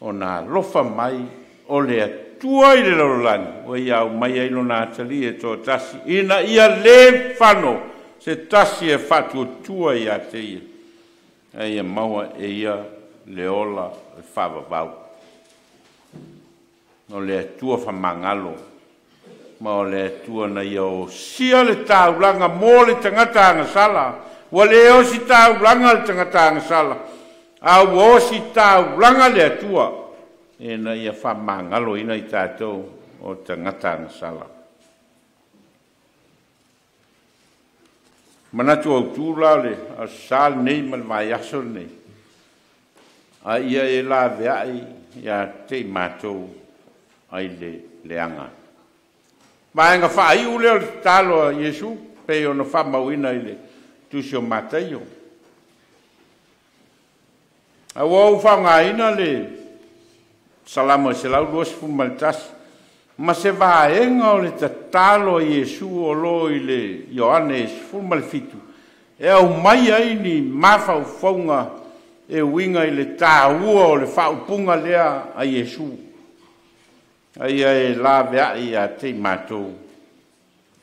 ona alofa mai o le Atua i le lalolagi, ua ia aumai ai lona atalii e toatasi, ina ia le fano se tasi e faatuatua ia te ia, a ia maua e ia le ola e faavavau. O le Atua faamagalo, ma o le Atua na ia osia le taulaga mo le tagata agasala. Ua le osi taulaga le tagata agasala, a ua osi taulaga le Atua, ina ia faamagaloina i tatou o tagata agasala. Manatu autu la o le aso sa lenei ma le vaiaso lenei, a ia e laveai ia te i matou ai le leaga. Vaega faaiu lea o le tatalo a Iesu, pei ona faamauina i le tusi o Mataio. A ua ou faaaogaina le Salamo 121 ma se vaega o le tatalo a Iesu o lo i le Ioane 17, e aumai ai ni mafaufauga e uiga i le taua o le faaupuga lea a Iesu, a ia e laveai ia te i matou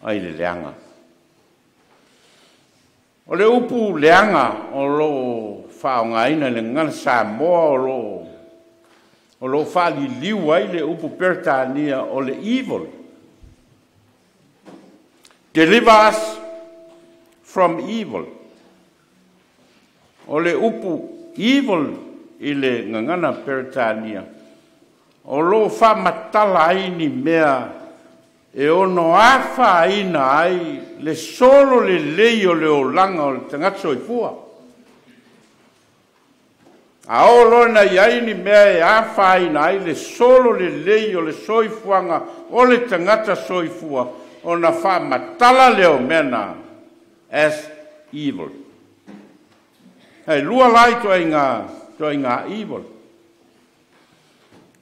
ai le leaga. O le upu leaga o lo o faaaogaina i le gagana Samoa, o lo o faaliliu ai le upu Peretania o le evil. Deliver us from evil. O le upu evil i le gagana Peretania, o lo o faamatala ai ni mea e ono afaina ai le solo lelei o le olaga o le tagata soifua. A o loa na i ai ni mea e afaina ai le solo lelei o le soifuaga o le tagata soifua, ona faamatala lea o mea na as evil. Hei lua la i toaiga evil.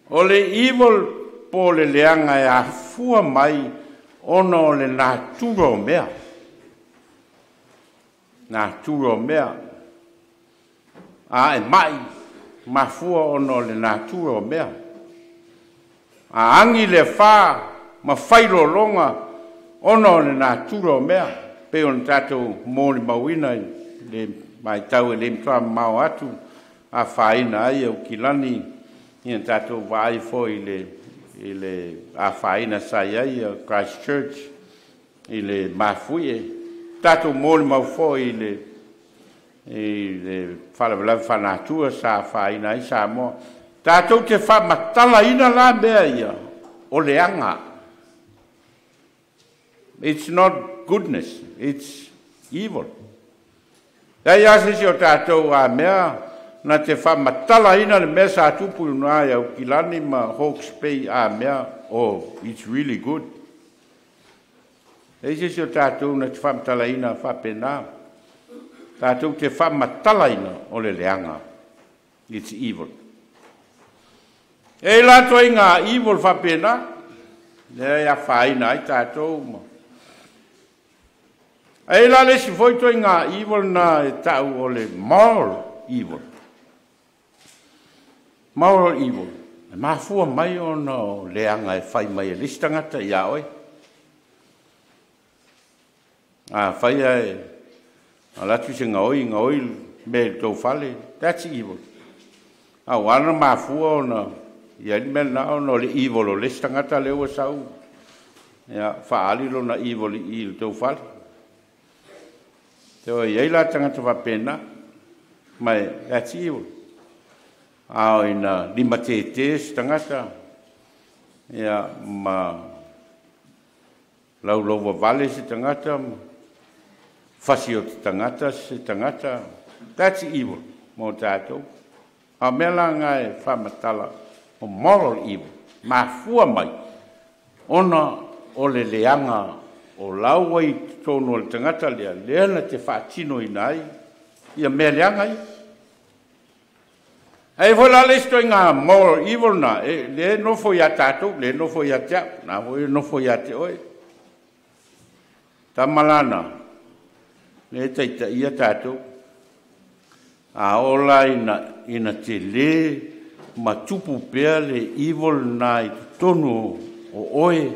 O le evil po le leaga e afua mai ona o le natura o mea. Natura o mea. A e mai, mafua ona o le natura o mea. A agi le afa ma fai lologa ona o le natura o mea, pei ona tatou molimauina i le matau e le matua mamao atu afaina ai Aukilani, ia tatou vaai foi i le afaina sa i ai Christchurch i le mafuie, tatou molimau foi i le faalavelave faalenatura sa afaina ai Samoa. Tatou te faamatalaina la mea ia o leaga. It's not goodness, it's evil. Leai lava se isi o tatou a mea na te faamatalaina le mea sa tupu i luga i Aukilani ma Hawke's Bay a mea, oh, it's really good. Leai se isi o tatou na te faamatalaina faapena. Tatou te faamatalaina o le leaga. It's evil. E la ituaiga evil faapena, lea e afaina ai tatou ma. Ae la le isi foi ituaiga evil na e tau o le moral evil. Moral evil. E mafua mai ona o leaga e fai mai e le isi tagata ia oe. A fai e alu atu se gaoi, gaoi mea i le tou fale, that's evil. A ua ala mafua ona i ai le mea lena ona o le evil o le isi tagata lea ua sau, ia, faaali lona evil i le tou fale. Te o i ai la tagata faapena, ma that's evil. A o ina limatete se tagata, ia, ma laulau se tagata, fasi o te tagata se tagata, that's evil mo tatou. A mea la nga e faamatala o moral evil, mafua mai ona o le leaga o lau ai totonu o le tagata lea, lea na te faatinoina ai ia mea leaga ia. Ae foi la le isi ituaiga moral evil na, e le nofo ia tatou, le nofo ia te au, na foi nofo ia te oe. Tamalana, le taitaia tatou. A ola ina te le matupu pea le evil na i totonu o oe,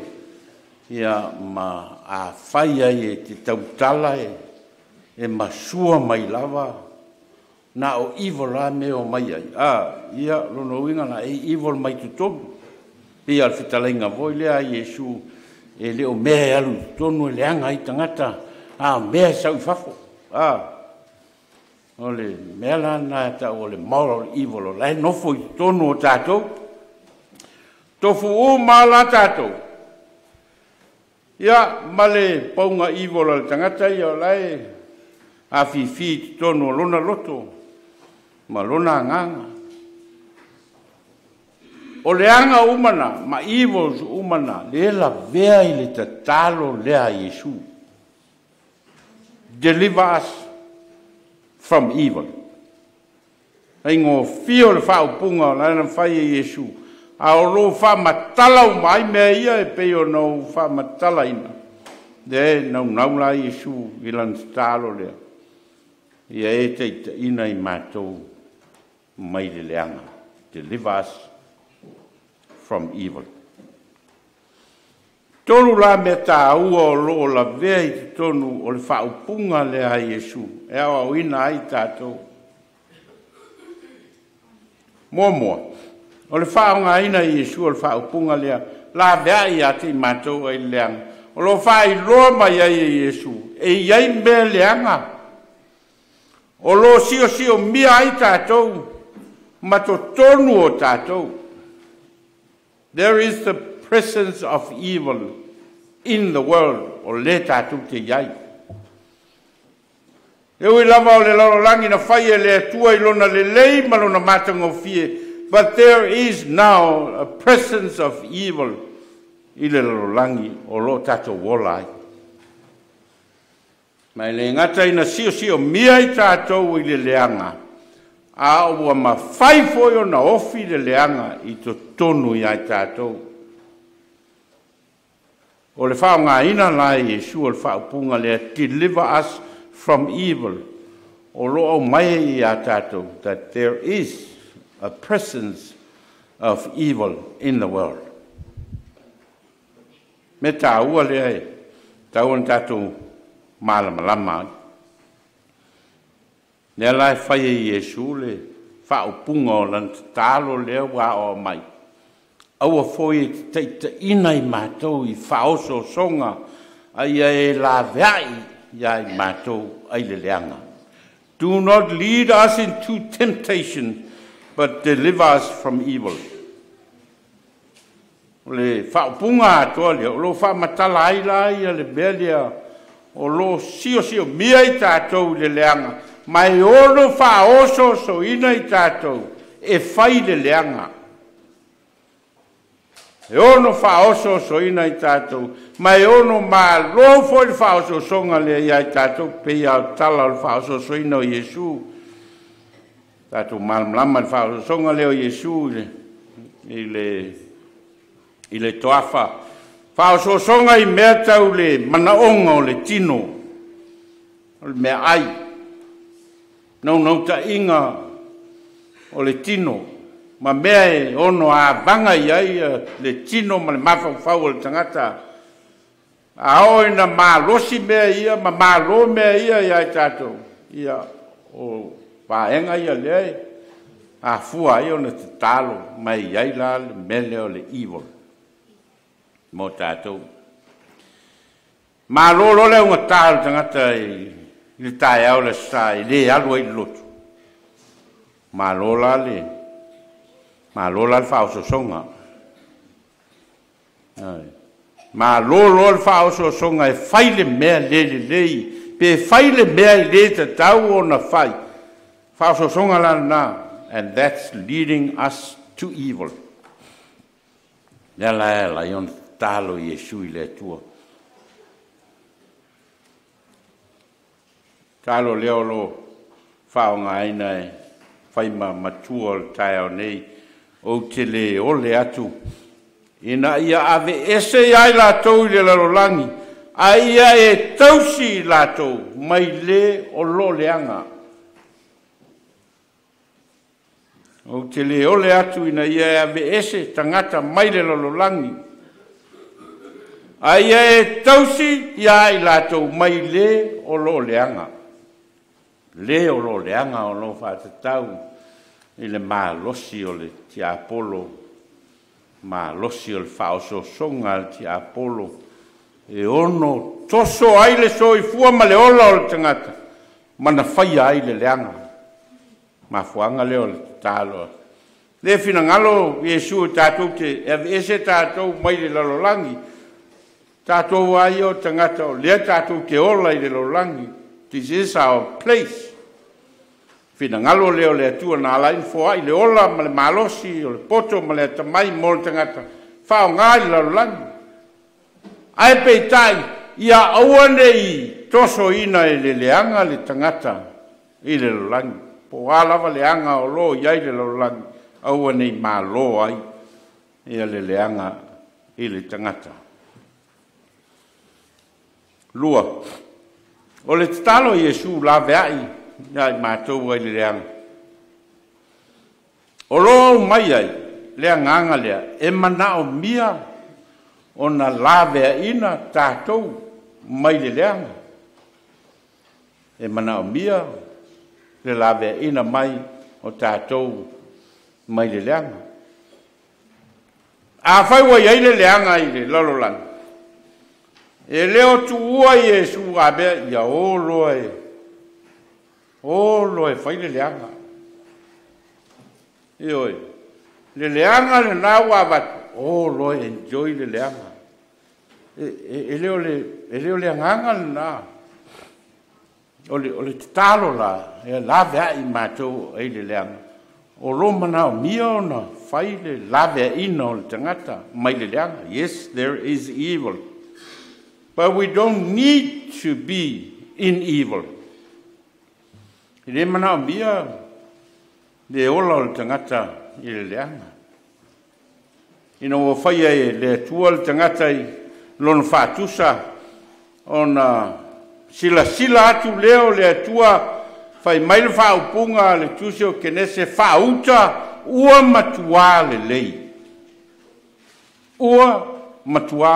ia ma a fai ai e te tautala e masua mai lava, na o evil la mea o mai ai. A, ia, lona uiga na e evil mai totonu. Pei o le fetalaiga foi lea a Iesu, e le o mea e alu i totonu e leaga ai tagata, a o mea e sau i fafo. A, o le mea la na tau o le moral evil, o la e nofo i totonu o tatou. Tofu uma la tatou. Ia, ma le pauga evil o le tagata ia o la e afifi i totonu o lona loto ma lona agaga. O le aga uma na, ma evils uma na, le lavea i le tatalo lea a Iesu. Deliver us from evil. Ai ngōfia o le faaupuga o la na fai e Iesu. A o lou faamatala uma ai mea ia e pei ona ou faamatalaina. Lea e naunau la Iesu i lana tatalo lea. Ia e taitaina i matou mai le leaga. Deliver us from evil. Tolu la mea tāua o loo lavea i totonu o le faaupuga lea a Iesu e aoaoina ai tatou. Muamua, o le faaaogaina e Iesu o le faaupuga lea, laveai ia te i matou ai le leaga. O lo faailoa mai ai e Iesu, e i ai mea leaga. O lo siosiomia ai tatou ma totonu o tatou. There is the presence of evil in the world o le tatou te iai. E ui lava o le lalolagi na fai e le Atua i lona lelei ma lona matagofie, but there is now a presence of evil i le lalolagi o lo tatou ola ai. Ma e le gata ina siosiomia i tatou i le leaga, a ua mafai foi ona ofi le leaga i totonu ia i tatou. O le faaaogaina la e Iesu o le faaupuga lea, deliver us from evil, o lo o aumai ia tatou, that there is a presence of evil in the world. Me tāua lea e tatau ona tatou malamalama ai. Lea la e fai e Iesu le faaupuga o lana tatalo lea ua aoao mai, aua foi e te taitaiina i matou i faaosoosoga, a ia e laveai ia i matou ai le leaga. Do not lead us into temptation, but deliver us from evil. O le faaupuga atoa lea, o lo o faamatala ai la ia le mea lea o lo o siosiomia i tatou i le leaga, ma e ono faaosoosoina i tatou e fai le leaga. E ono faaosoosoina i tatou, ma e ono malo foi le faaosoosoga lea ia i tatou, pei lava o tala o le faaosoosoina o Iesu. Tatou malamalama i le faaosoosoga lea o Iesu i le toafa. Faaosoosoga i mea tau le manaoga o le tino, o le meaai, naunautaiga o le tino, ma mea e ono avaga i ai le tino ma le mafaufau o le tagata. A oo ina malosi mea ia ma malo mea ia ia i tatou, ia o vaega ia lea e afua ai ona tatalo mai ai la le mea lea o le evil mo tatou. Malo loa le augata o le tagata i le taeao le Aso Sa e le alu ai i le lotu. Malo la le faaosoosoga. Malo loa le faaosoosoga e fai le mea le lelei, pe fai le mea e le tatau ona fai. Faaosoosoga la lena, and that's leading us to evil. Lea la e ala ai ona tatalo Iesu i le Atua. Tatalo lea o lo faaaogaina e fai ma matua o le taeao nei, ou te le ole atu ina ia aveese ia i latou i le lalolagi, a ia e tausi i latou mai le o lo leaga. Ou te le ole atu ina ia e aveese tagata mai le lalolagi, a ia e tausi ia i latou mai le o lo leaga. Le o lo leaga o lo faatatau i le malosi o le tiapolo, malosi o le faaosoosoga a le tiapolo, e ono toso ai le soifua ma le ola o le tagata, ma na faia ai le leaga. Mafuaaga lea o le tatalo. Le finagalo Iesu e tatou te aveese tatou mai le lalolagi, tatou a ia o tagata o lea tatou te ola i le lalolagi. This is our place. Finagalo lea o le Atua na ala ai ona foai le ola ma le malosi o le poto ma le atamai mo le tagata faaaoga i le lalolagi. Ae peitai, ia aua nei tosoina e le leaga le tagata i le lalolagi. Po o a lava leaga o lo o i ai le lalolagi, aua nei malo ai ia le leaga i le tagata. 2. O le tatalo Iesu laveai ia i matou ai le leaga. O lo o mai ai le agaga lea e manaomia ona laveaina tatou mai le leaga. E manaomia le laveaina mai o tatou mai le leaga. Afai ua i ai le leaga i le lalolagi, e le o tuua Iesu a mea ia o loa e fai le leaga. Ioe, le leaga lena ua avatu, o loa e enjoy le leaga. E le o le agaga lena. O le tatalo la, e laveai matou ai le leaga. O lo manaomia ona fai le laveaina o le tagata mai le leaga. Yes, there is evil, but we don't need to be in evil. E le manaomia le ola o le tagata i le leaga. Ina ua faia e le Atua le tagata i lona faatusa, ona silasila atu lea o le Atua fai mai le faaupuga a le tusi o Kenese, faauta ua matuā lelei. Ua matuā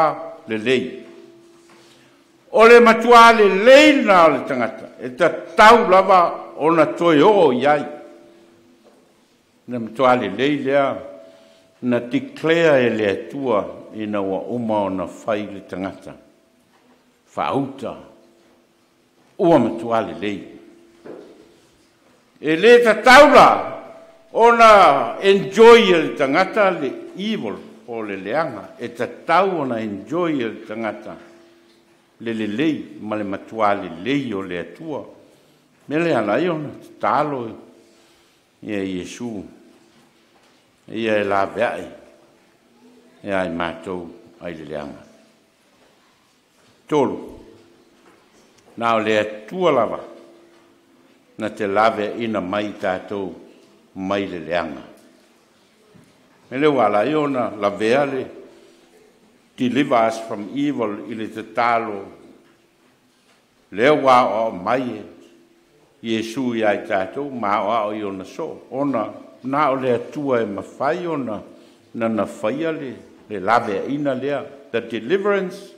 lelei. O le matuā lelei lena o le tagata, e tatau lava ona toe oo i ai. Le matuā lelei lea na declare e le Atua ina ua uma ona fai le tagata. Faauta, ua matuā lelei. E le tatau la ona enjoy e le tagata le evil po o le leaga. E tatau ona enjoy e le tagata le lelei ma le matuā lelei o le Atua. Mea lea ala ai ona tatalo ia Iesu ia e laveai ia i matou ai le leaga. 3, na o le Atua lava na te laveaina mai tatou mai le leaga. Me le ua ala ai ona lavea le deliver us from evil i le tatalo lea ua aoao mai e Iesu ia i tatou ma aoao i ona soo, ona na o le Atua e mafai ona nana faia le laveaina lea. The deliverance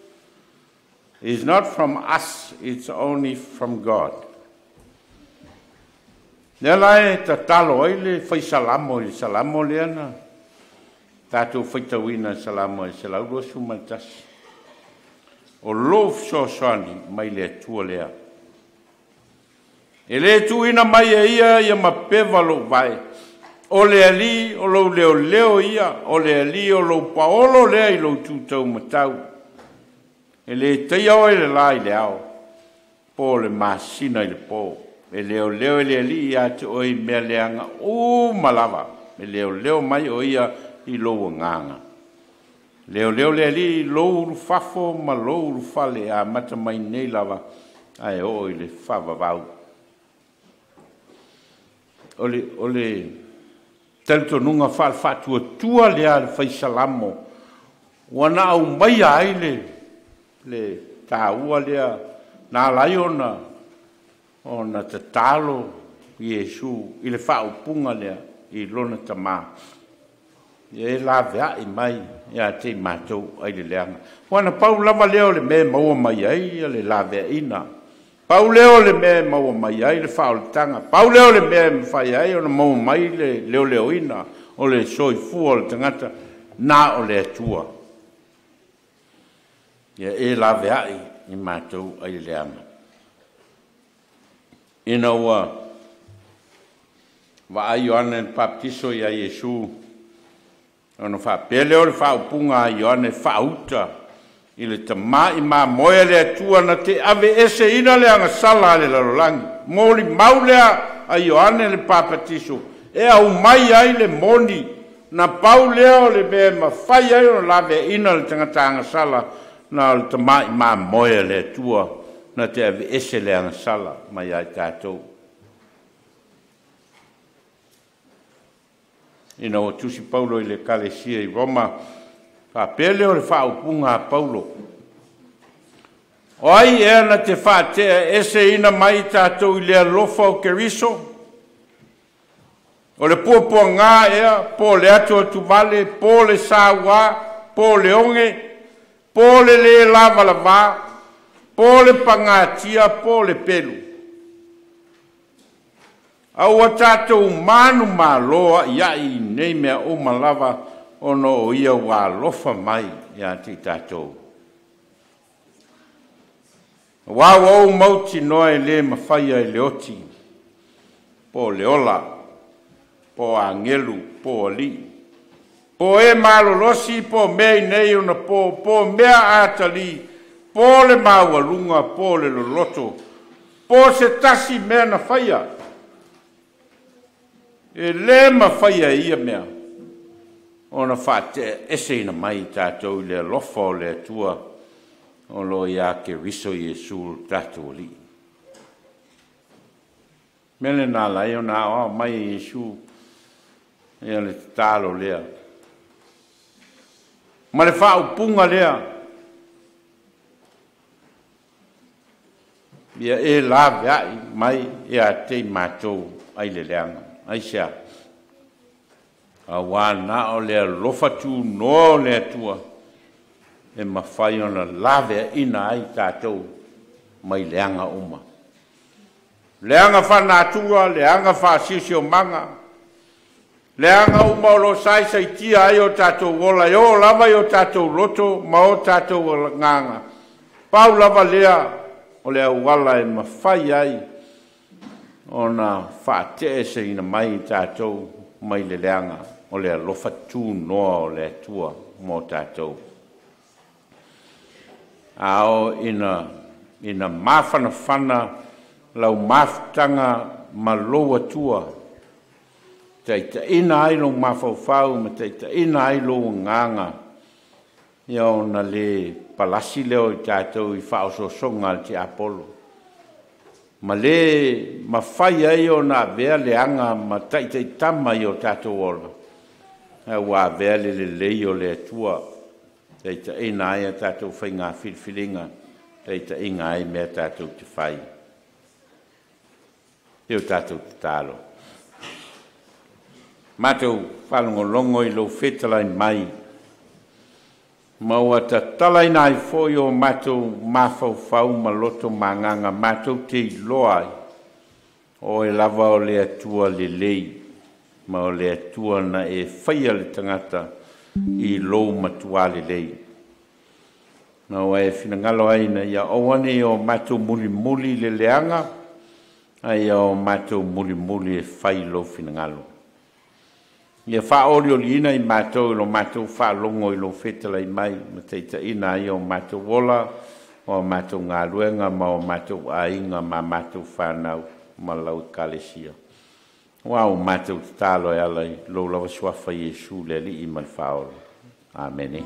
is not from us, it's only from God. Lea la e tatalo ai le fai salamo i le salamo lea na tatou faitauina i salamo e 121. O lou fesoasoani mai le Atua lea. E le tuuina mai e ia ia mapeva lou vae. O le Alii o lou leoleo ia, o le Alii o lou paolo lea i lou tutau matau. E le teia oe le la i le ao, po le masina i le po. E leoleo e le Alii ia te oe i mea leaga uma lava. E leoleo mai o ia i lou agaga. Leoleo le Alii i lou ulufafo ma lou ulufale a mata mai nei lava ae oo i le faavavau. O le talitonuga faalefaatuatua lea le fai salamo ua na aumaia ai le taua lea na ala ai ona tatalo Iesu i le faaupuga lea i lona tamā. Ia e laveai mai ia te i matou ai le leaga. Ua na pau lava lea o le mea e maua mai ai le laveaina. Pau lea o le mea e maua mai ai le faaolataga. Pau lea o le mea e mafai ai ona maua mai le leoleoina o le soifua o le tagata na o le Atua. Ia e laveai i matou ai le leaga. Ina ua vaai Ioane le Papatiso ia Iesu, ona faapea lea o le faaupuga a Ioane faauta i le tamai mamoe le Atua na te aveeseina le agasala a le lalolagi. Molimau lea a Ioane le Papatiso e aumai ai le moni na pau lea o le mea e mafai ai ona laveaina le tagata agasala na o le tamai mamoe a le Atua na te aveese le agasala mai ai tatou. Ina ua tusi Paulo i le Ekalesia i Roma, faapea lea o le faaupuga a Paulo. O ai ea na te faatea eseina mai tatou i le alofa o Keriso? O le puapuaga ea, po le atu atuvale, po le sauā, po le oge, po le lē lavalavā, po le pagatia, po le pelu. A ua tatou manu malo a'ia'i i nei mea uma lava ona o ia ua alofa mai ia te i tatou. Aua ua ou mautinoa e lē mafaia e le oti, po o le ola, po o agelu, po o alii, po o e malolosi, po o mea i nei ona po, po o mea atalii, po o le maualuga, po o le loloto, po o se tasi mea na faia. E lē mafaia e ia mea ona faateaeseina mai tatou i le alofa o le Atua o lo o ia Keriso Iesu le tatou Alii. Mea lena ala ai ona aoao mai e Iesu ia le tatalo lea ma le faaupuga lea ia e laveai mai ia te i matou ai le leaga. Aisea? Auā na o le alofa tunoa o le Atua e mafai ona laveaina ai tatou mai leaga uma. Leaga faale-natura, leaga faale-siosiomaga, leaga uma o lo o saisaitia ai o tatou ola, e oo lava i o tatou loto ma o tatou agaga, pau lava lea o le auala e mafai ai ona faate'eseina mai tatou mai le leaga, o le alofa tunoa o le Atua mo tatou. A oo ina mafanafana lau mafutaga ma lou Atua, taitaiina ai lou mafaufau ma taitaiina ai lou agaga, ia ona le palasi lea o tatou i faaosoosoga a le tiapolo, ma le mafai ai ona avea leaga ma taitaitama i o tatou ola, ae ua avea le lelei o le Atua e taitaiina ai a tatou faiga filifiliga, taitaiina ai mea tatou te fai. Se i o tatou tatalo. Matou faalogologo i lou fetalai mai, ma ua tatalaina ai foi o matou mafaufau ma loto ma agaga matou te iloa ai, o Oe lava o le Atua lelei, ma o le Atua na e faia le tagata i lou matuā lelei. Ma ua e finagalo ai ina ia aua ne i o matou mulimuli i le leaga, a ia o matou mulimuli e fai lou finagalo. Ia faaolioliina i matou i lo matou faalogo i lou fetalai mai ma taitaiina ai o matou ola, o matou galuega ma o matou aiga ma matou fanau ma lau Ekalesia. Aua ua matou tatalo e ala i lou lava suafa Iesu le Alii ma le Faaola. Amene.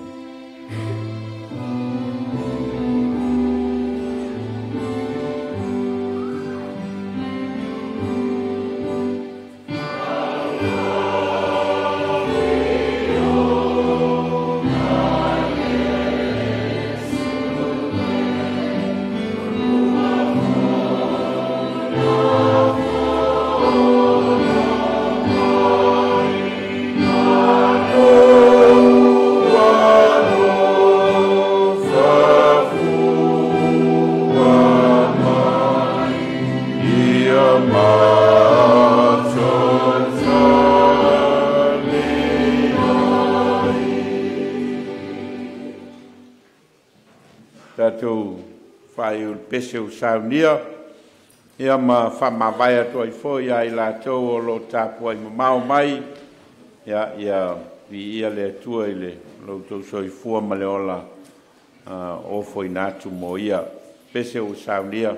Tatou faaiu i le pese ua saunia, ia ma faamavae atu ai foi ia i latou o lo o tapuai mamao mai, ia viia le Atua i lo outou soifua ma le ola ofoina atu mo ia. Pese ua saunia.